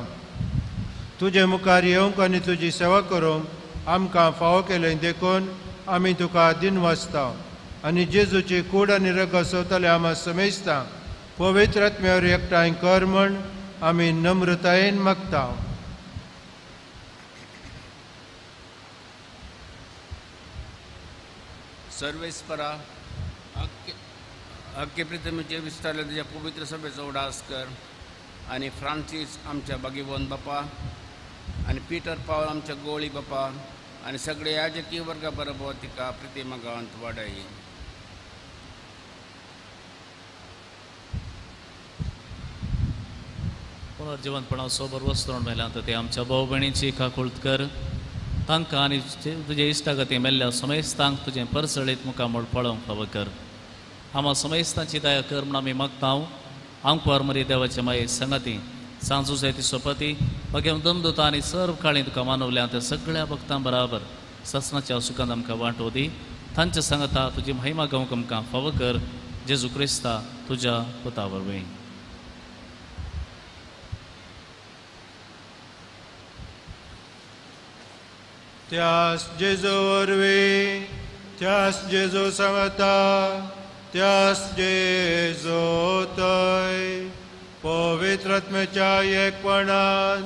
तुजे मुखार येवंक आनी तुजी सेवा करूंक आमकां फावो केलें देखून आमी तुका दिन वाचता आनी जेजूची कूड आनी रगत सोवतले आमा समेजता पवित्र आत्म्यावर एकठांय कर म्हण आमी नम्रतायेन मागता. सर्वेस्परा अक्के प्रितमीचे विस्तारले तुज्या पवित्र सभेचो उडास कर आनी फ्रांसीस आमच्या बागेवन बापा आनी पीटर पावल आमच्या गोळी बापा आनी सगळे याजकी वर्गा बरोबर तिका प्रितिमा गांवांत वाडय. पुनर्जिवनपणाचो बरवस्तरण मेल्यात ते आमच्या भाव भयणीची काकुळत कर, तांकां आनी तुजे इश्टागती मेल्ल्या समेस्तांक तुजें परसळीत मुखामळ पळोवंक फावो कर. आमा समेस्तांची दया कर म्हूण आमी मागता. आंकवार मरी देवाचे माये संगाती सांजू ती सोपती बागे दमदुता आनी सर्व काळी तुका मानवल्या त्या सगळ्या भक्तां बराबर ससनाच्या सुखान आमकां वांटो दी. तांच्या सांगता तुजी महिमा गावंक आमकां फावो कर, जेजू क्रिस्ता तुज्या पुता वरवीं. त्यास जेजू वरवीं, त्यास जेजू सांगता, त्यास जेजू थंय पवित्र आत्म्याच्या एकपणान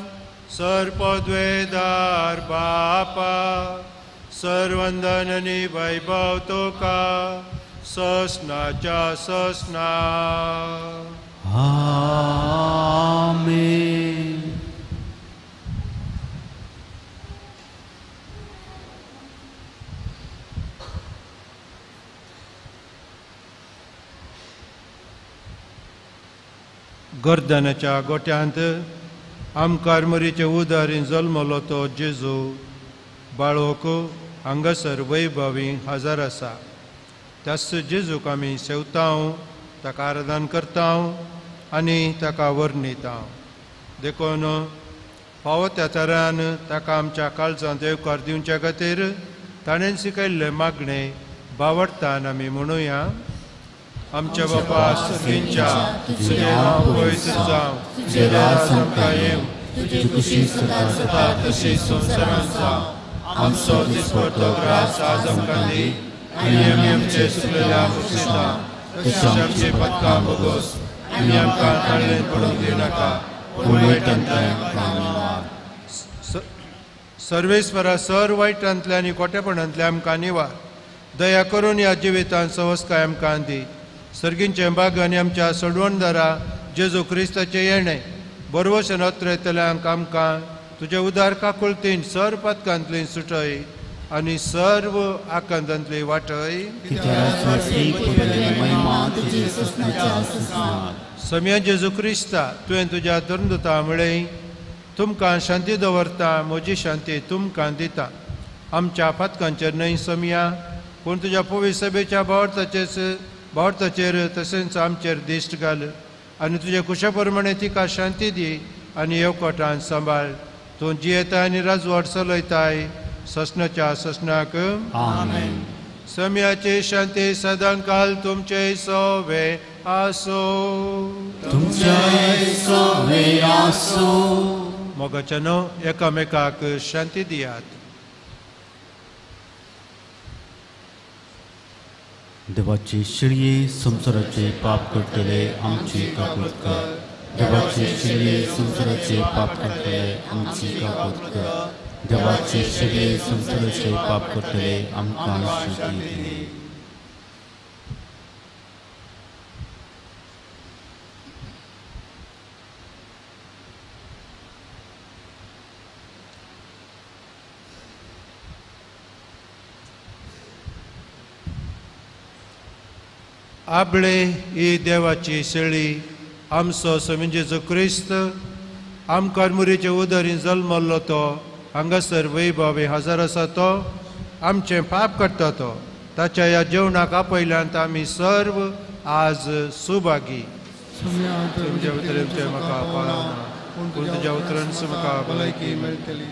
सर्पद्वेदार बापा सर्वंदन आनी वैभव तुका ससनाच्या ससना. आमेन. गर्दनाच्या गोट्यांत आमकां मोरीचे उदारीन जल्मलो तो जेजू बाळोक हांगासर वैभवी हजर आसा. त्याच जेजूक आमी सेवतांव, ताका आराधन करतांव आनी ताका वर्णितांव. देखून फावो त्या तरान ताका आमच्या काळजांत येवकार दिवच्या खातीर ताणें शिकयल्लें मागणें बावडतान आमी म्हणुया. आमच्या बापा सर्गींच्या, तुजें नांव पवित्र जावं, तुजें राज आमकां येवं, तुजी खुशी सदा जाता तशी संवसारांत जावं. आमचो दिसपडतो ग्रास आज आमकां दी आनी आमी आमचे सुकलेल्या पुरशिता तशें आमची पदकां भोगोस आनी आमकां काळेन पडूंक दिवनाका, पूण वायटांतल्यान आमकां निवार. सर्वेस्वरा सर वायटांतल्या आनी खोटेपणांतल्या आमकां निवार. दया करून ह्या जिवितांत सवस्काय आमकां दी. सर्गींचे बाग आनी आमच्या सोडवणदारा जेजू क्रिस्ताचें येणें बरवशन अत्रेतल्यांक आमकां तुजे उदार काकुळतीन सर पदकांतली सुटय आनी सर्व आकांतांतली वाटय. सम्या जेजू क्रिस्ता, तुवें तुज्या धर्मदूता म्हळें, तुमकां शांती दवरता, म्हजी शांती तुमकां दिता. आमच्या पातकांचेर न्हय सम्या, पूण तुज्या पवित्र सभेच्या भावार्थाचेर तशेंच आमचेर दिश्ट घाल आनी तुजे कुशा प्रमाणे तिका शांती दी आनी येवकोटान सांबाळ. तूं जियेताय आनी राजवट चलयताय ससनाच्या ससनाक. आमेन. सम्याची शांती सदांकाल तुमचे सोवे आसो. तुमचे सोवे आसो. मोगाच्यानो एकामेकाक शांती दियात. देवाचे शिळये संवसाराचे पाप करतले आमची काकूत कर. देवाचे शिळये संवसाराचे पाप करतले आमची काकूत कर. देवाचे शिळये संवसाराचे पाप करतले आमकां शांती दी. आबळे ही देवाची शेळी आमचो स्वामी जेजू क्रिस्त आमकां मुरीचे उदरीन जल्मल्लो तो हांगासर वैभवी हजर आसा तो आमचें पाप करता तो ताच्या ह्या जेवणाक आपयल्यान आमी सर्व आज सुभागी. तुमच्या उतरांचें म्हाका पाळना, पूण तुज्या उतरांच म्हाका भलायकी मेळटली.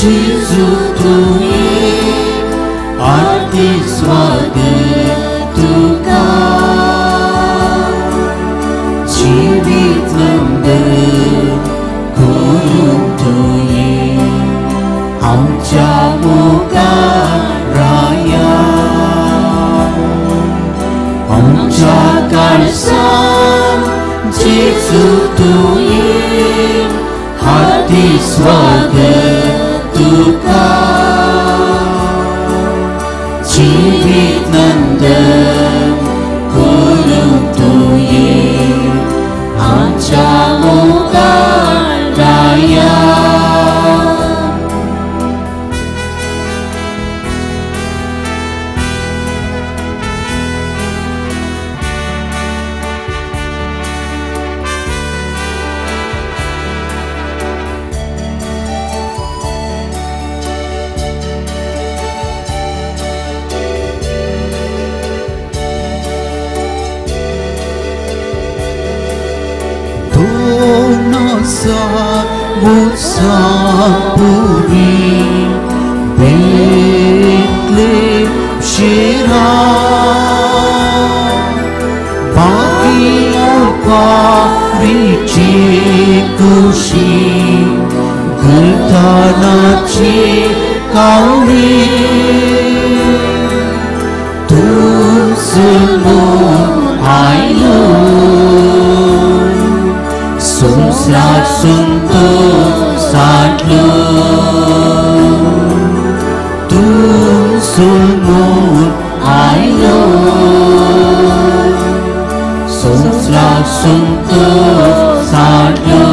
जेजू तुवें आरती स्वागत तुका, जिवीत नंदन करूं तुवें आमच्या मुखार राया. आमच्या काळजांत जेजू तुवें आरती स्वागत तुका, जिवीत नंदन करूं तुवें आमच्या मुखार राया. हजार वर्सां पुर्वी बेतलेम शेरा बाकी उपकारीची कुशी गुलदानाची कावळी तूं जल्मून आयलो संवसार संतोष साठलो तूं जल्मून आयलो संवसार संतोष साठलो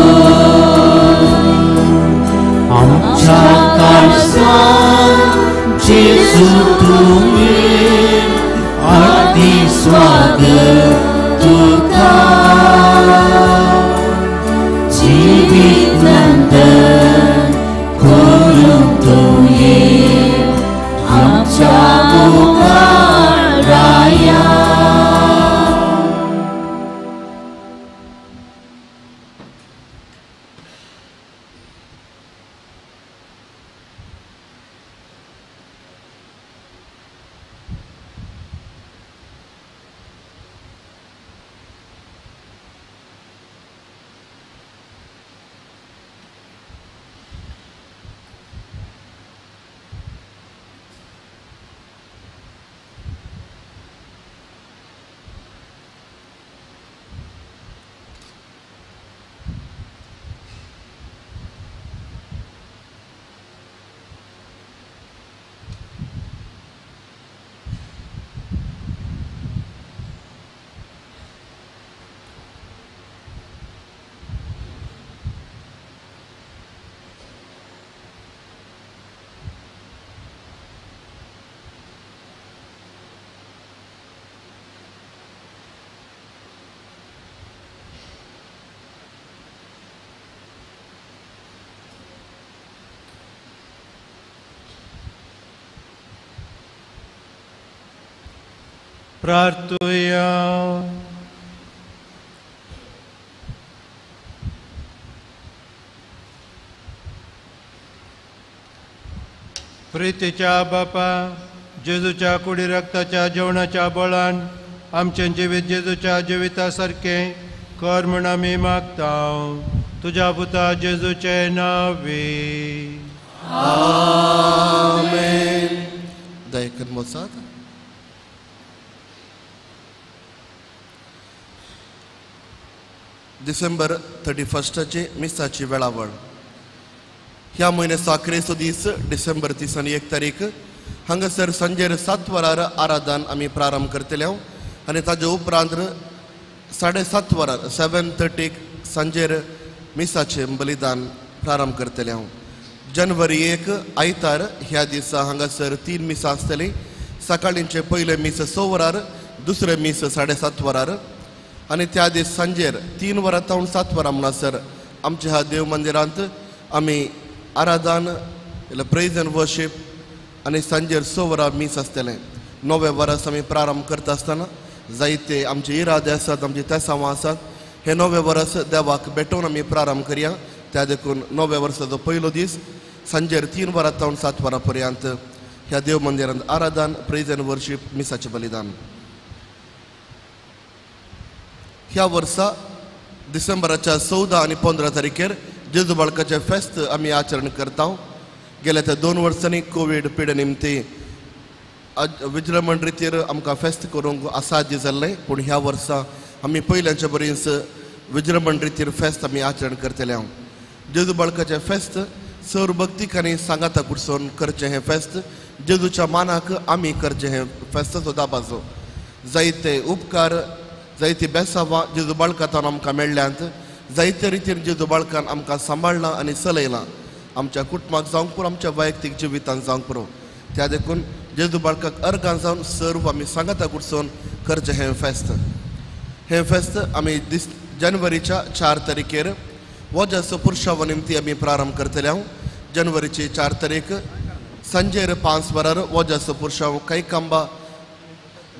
आमच्या काळजांत जेजू तुवें आर्दी स्वागत तुका जिवीत नंदन करूंक तुवें आमच्या मुखार राया. प्रार्थुया. प्रितीच्या बापा जेजूच्या कुडी रक्ताच्या जेवणाच्या बळान आमचें जिवीत जेजूच्या जिविता सारकें कर म्हूण आमी मागता तुज्या पुता जेजूचे नांवे. आमेन. दयेकन मोसात. डिसेंबर 31 मिसाची वेळावळ. ह्या म्हयन्याचो अखेरचो दीस डिसेंबर 30 आनी 1 तारीख हांगासर सांजेर 7 वरार आराधन आमी प्रारंभ करतले आनी ताजे उपरांत 7:30 वरार 7:30 सांजेर मिसाचें बलिदान प्रारंभ करतले. जनवरी 1 आयतार ह्या दिसा हांगासर 3 मिसां आसतलीं. सकाळींचें पयलें मीस 6 वरार, दुसरें मीस 7:30 वरार आनी त्या दीस सांजेर 3 वरां तावन 7 वरां म्हणसर आमच्या ह्या देव मंदिरांत आमी आराधन प्रेज एंड वर्शीप आनी सांजेर 6 वरां मीस आसतलें. 9 वरां आमी प्रारंभ करता आसतना जायते आमचे इरादे आसात, आमची तेसांवां आसात, हे 9 वर्स देवाक भेटोवन आमी प्रारंभ करया. त्या देखून 9 वर्साचो पयलो दीस सांजेर 3 वरां तावन 7 वरां पर्यंत ह्या देव मंदिरांत आराधन प्रेज एंड वर्शीप मिसाचें बलिदान. ह्या वर्सा डिसेंबराच्या 14 आनी 15 तारखेर जेजू बाळकाचें फेस्त आमी आचरण करता. गेल्या त्या 2 वर्सांनी कोवीड पिडे निमती विजृंभण रितीर आमकां फेस्त करूंक असाध्य जाल्लें, पूण ह्या वर्सा आमी पयल्याच्या बरीच विजृंभण रितीर फेस्त आमी आचरण करतले. जेजू बाळकाचें फेस्त सर भक्तीक आनी सांगाता कुडसून करचें हें फेस्त जेजूच्या मानाक आमी करचें हें फेस्ताचो दाबाजो. जायते उपकार, जायती बेसावां जेजू बाळकांत आमकां मेळ्ळ्यांत, जायते रितीन जेजू बाळकान आमकां सांबाळ्ळां आनी चलयलां, आमच्या कुटुंबाक जावंक पुरो, आमच्या वैयक्तीक जिवितांत जावंक पुरो. त्या देखून जेजू बाळकाक अर्गां जावन सर्व आमी सांगाता कुडसून करचें हें फेस्त. हें फेस्त आमी जनवरीच्या 4 तारखेर वजाचो पुरशाव निमती आमी प्रारंभ करतले. जनवरीची 4 तारीख सांजेर 5 वरार वजाचो पुरशाव कैकांबा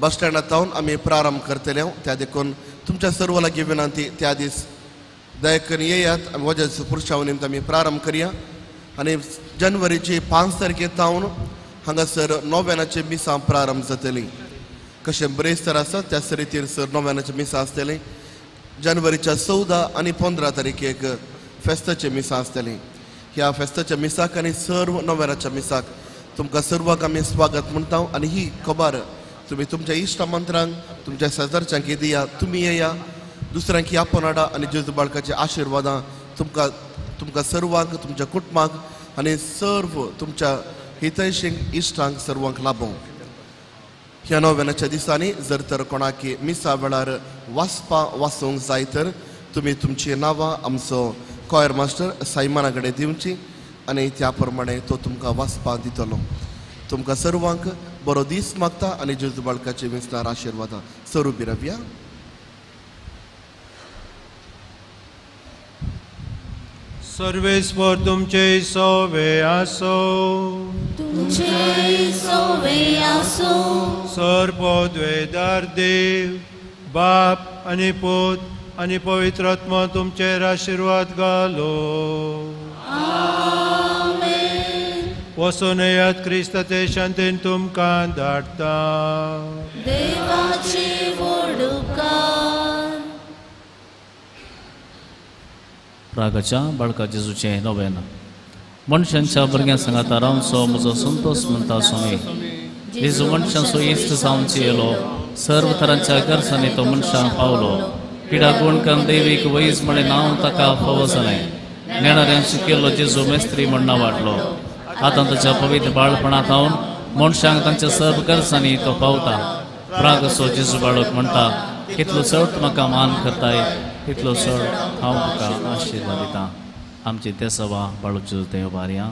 बस स्टँडा तावन आमी प्रारंभ करतले. त्या देखून तुमच्या सर्व लागीं विनंती, त्या दीस दया करून येयात. आमी वज्याचो पुरशाव निमतान आमी प्रारंभ करया आनी जानेवारीची 5 तारखे तावन हांगासर नोव्यानाचे मिसां प्रारंभ जातली. कशें ब्रेस्तार आसा त्याच रितीर सर नोव्यानाचे मिसां आसतलें. जानेवारीच्या 14 आनी 15 तारखेक फेस्ताचे मिसां आसतलें. ह्या फेस्ताच्या मिसाक आनी सर्व नोव्यानाच्या मिसाक तुमकां सर्वांक आमी स्वागत म्हणटा आनी ही खबर तुमी तुमच्या इश्टा मंत्रांक तुमच्या शेजारच्यांक दिया. तुमी येया, दुसऱ्यांक आपोवन हाडा आनी जेजू बाळकाचे आशिर्वादां तुमकां तुमकां सर्वांक तुमच्या कुटुंबाक आनी सर्व तुमच्या हितैशीक इश्टांक सर्वांक लाभों. ह्या नोव्यानाच्या दिसांनी जर तर कोणाक मिसा वेळार वाचपा वाचूंक जाय तर तुमी तुमची नांवां आमचो कॉयर मास्टर सायमना कडेन दिवची आनी त्या प्रमाणे तो तुमकां वाचपाक दितलो. तुमकां सर्वांक बरो दीस मागता आनी जेजू बाळकाचे विसनार आशिर्वादां सरू बिरव्या. सर्वेस्पर तुमचे सोवे आसो, तुमचे सोवे आसो. सर्वद्वेदार देव बाप आनी पूत आनी पवित्र आत्मा तुमचेर आशिर्वाद घालो. आमेन. वचून येयात, क्रिस्ताचे शांतीन तुमकां धाडटा. देवाची व्हडुकार. रागाच्या बाळका जेजूचें नोवेन. मनशांच्या भुरग्यां सांगाता रावचो म्हजो संतोष म्हणटा स्वामी. जेजू मनशांचो इश्ट जावंचे येयलो, सर्व तरांच्या गरजांनी तो मनशांक पावलो. पिडा गुणकन देवीक वैज म्हळें नांव ताका फावो जालें. नेणाऱ्यान शिकयल्लो जेजू मेस्त्री म्हण नांव वाडलो. आतां ताच्या पवित्र बाळपणांत हांव मनशांक तांच्या सर्व गरजांनी तो पावता. प्रागसो जेजू बाळक म्हणटा, कितलो चड म्हाका मान करताय तितलो चड हांव तुका आशिर्वाद दिता. आमची देसवा बाळक जेजू देव बारया.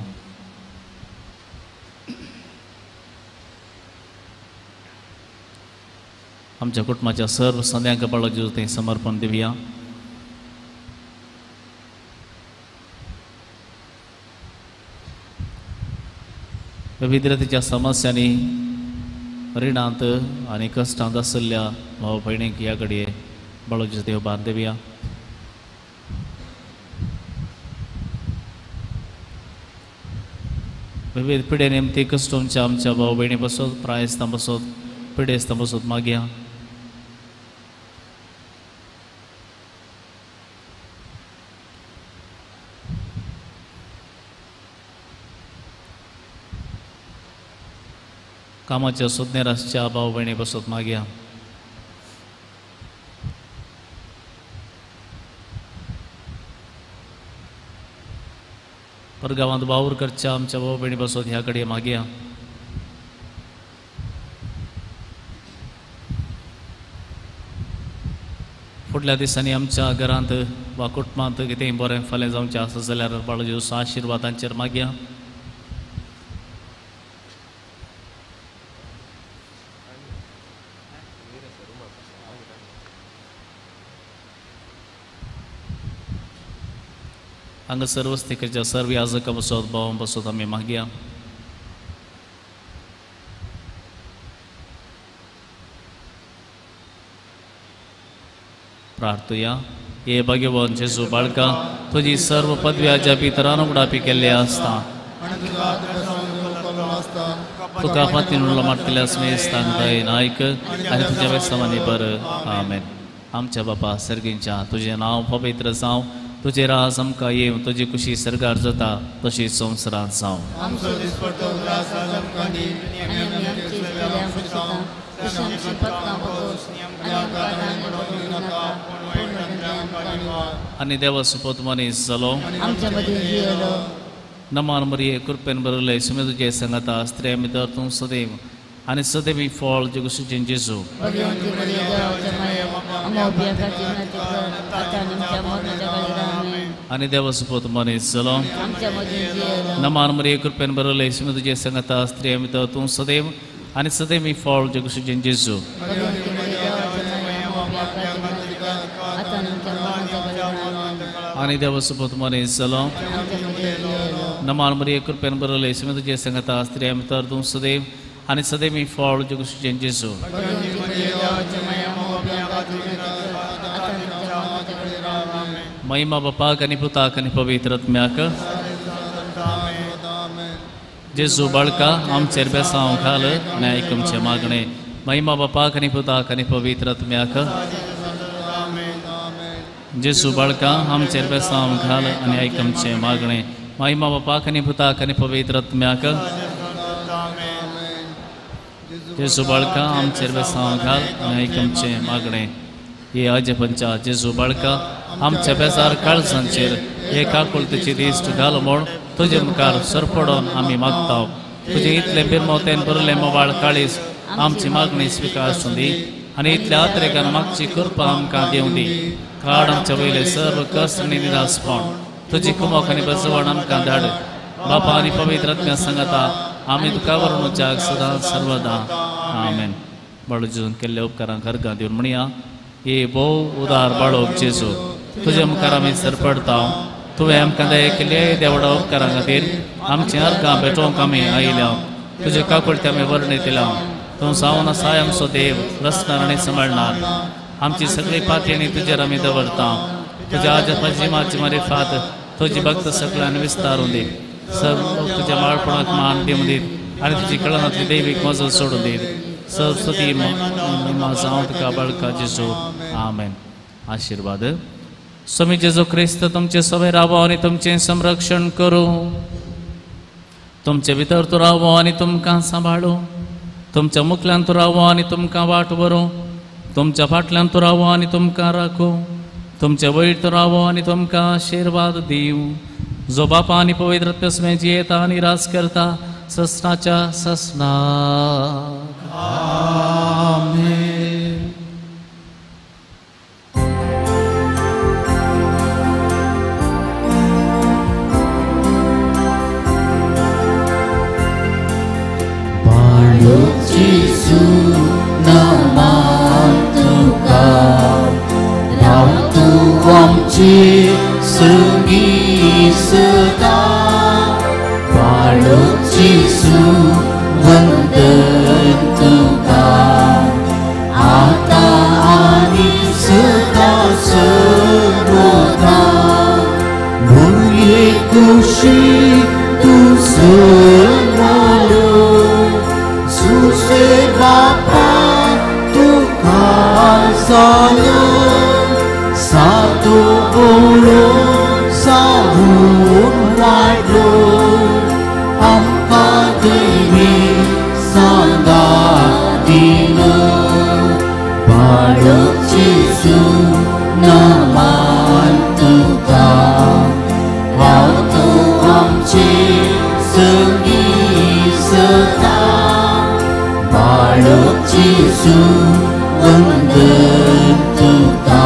आमच्या कुटुंबाच्या सर्व संद्यांक बाळक जेजू तें समर्पण दिवया. विविध रितीच्या समस्यांनी रिणांत आनी कश्टांत आशिल्ल्या भाव भयणींक ह्या घडये बाळक जेजू देव बार दिवया. विविध पिडे निमती कश्टोंच्या आमच्या भाव भयणी बसत, प्रायस्तां बसत, पिडेस्तां बसत मागया. कामाच्या सोदनेर आसच्या भाव भयणी बसत मागया. परगांवांत वावर करच्या आमच्या भाव भयणी बसत ह्या कडेन मागया. फुडल्या दिसांनी आमच्या घरांत वा कुटुंबांत कितेंय बरें फाल्यां जावचें आसा जाल्यार बाळक जेजू आशिर्वादांचेर मागया. हांगा सर्वस्तिकेच्या सर्व याजकां बसत भावां बसत आमी मागया. प्रार्थुया. हे भाग्यवान जेजू बाळका, तुजी सर्व पदव्याच्या भितरान उगडापी केल्ले आसता. तुका फातीन उडलो मारतल्या स्मेस्तांक दयेन आयक आनी तुज्या वेसावांनी बर. आमेन. आमच्या बापा सर्गींच्या, तुजें नांव पवित्र जावं, तुजें राज आमकां येवं, तुजी खुशी सर्गार जाता तशी संवसारांत जावं. आनी देवा सुपोत मनीस जालो, नमान मरिये कृपेन भरले, सुमे तुजे संगता, स्त्रियां भितर तूं सदैव आनी सदैवी फळ जगुसूचें जेजू. आनी देवा सुपोत मनीस जालो, नमान मरिये कृपेन भरले, सुमे तुजे संगता, स्त्रियां भितर तूं सदैव आनी सदैवी फळ जगुसूचें जेजू. आनी देवा सुपोत मनीस जालो, नमान मरिये कृपेन भरले, सुमे तुजे संगता, स्त्रियां भितर तूं सदैव आनी सदैवी फळ जगुसूचें जेजू. महिमा बापाक आनी पुताक आनी पवित्र आत्म्याक. जेजू बाळका आमचेर बेसांव घाल न्याय तुमचें मागणें. महिमा बापाक आनी पुताक आनी पवित्र आत्म्याक. जेजू बाळका आमचेर बेसांव घाल आनी आयकमचें मागणें. महिमा बापाक आनी पुताक आनी पवित्र आत्म्याक. जेजू बाळका आमचेर बेसांव घाल आनी आयकमचें मागणें. हे आजेपंचा जेजू बाळका आमच्या बेजार काळजांचेर हे काकुळतेची दिश्ट घाल म्हूण तुजे मुखार सरपडोन आमी मागता. तुजे इतलें बिरमोतेन भरलें मोवाळ काळीस आमची मागणी स्विकार दी आनी इतल्या आत्रेकान मागची कृपा आमकां दिवं दी. काड आमच्या वयले सर्व कष्ट आनी निरासपण तुजी कुमोक आनी बजवण आमकां धाड. बापा आनी पवित्र आत्म्या सांगता आमी तुका वरून सदां सर्वदा. आमेन. बाळू जेजून केल्ल्या उपकारांक अर्घां दिवन म्हणया. हे भोव उदार बाळोक जेजू तुजे मुखार आमी सरपडता. तुवें आमकां दया केल्ले देवडा उपकारां खातीर आमचीं अर्घां भेटोवंक आमी आयल्या. तुजे काकुळते आमी वर्णयतल्या. तूं जावन आसाय आमचो देव रचणार आनी सांबाळणार. आमची सगळी पातयेणी तुजेर आमी दवरता. तुज्या आजपाची माची मारिफात तुजी भक्त सगळ्यान विस्तारून दी. सर्व तुज्या माळपणाक मान दिवं दीत आनी तुजी कळनांतली देवीक मजत सोडून दीत. सरस्वती महिमा जावं तुका बाळका जेजू. आमेन. आशिर्वाद. स्वामी जेजू क्रिस्त तुमचे सवय रावो आनी तुमचें संरक्षण करूं. तुमचे भितर तूं रावो आनी तुमकां सांबाळूं. तुमच्या मुखल्यान तूं रावो आनी तुमकां वाट व्हरूं. तुमच्या फाटल्यान तूं रावो आनी तुमकां राखूं. तुमचे वयर तूं रावो आनी तुमकां आशिर्वाद दिवं. जो बापा आनी पवित्र आत्म्या जियेता आनी राज करता ससनाच्या ससनाक. आमेन. जेजू नामान तुका राव तूं आमचे संगी सदां. बाळक जेजू वंदन तुका आतां आनी सदां सर्वदा. भुरगे कुशी तूं जल्मलो सुसे बापा तुका जालो. सातो ओळो सावून वाडलो आमकां देवी सांगा दिलो. बाळक जेजू नामान तुका राव तूं आमचे संगी सदां. बाळक जेजू वंदन तुका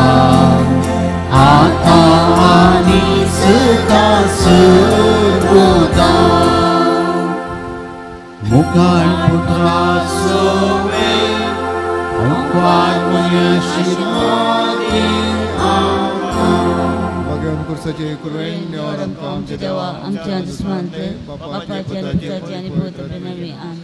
आतां आनी सदां सर्वदा. मुखार पुत्रा सोवे आमच्या दुस्मानते बापाचे पुत्राचे आनी पवित्र नांवान.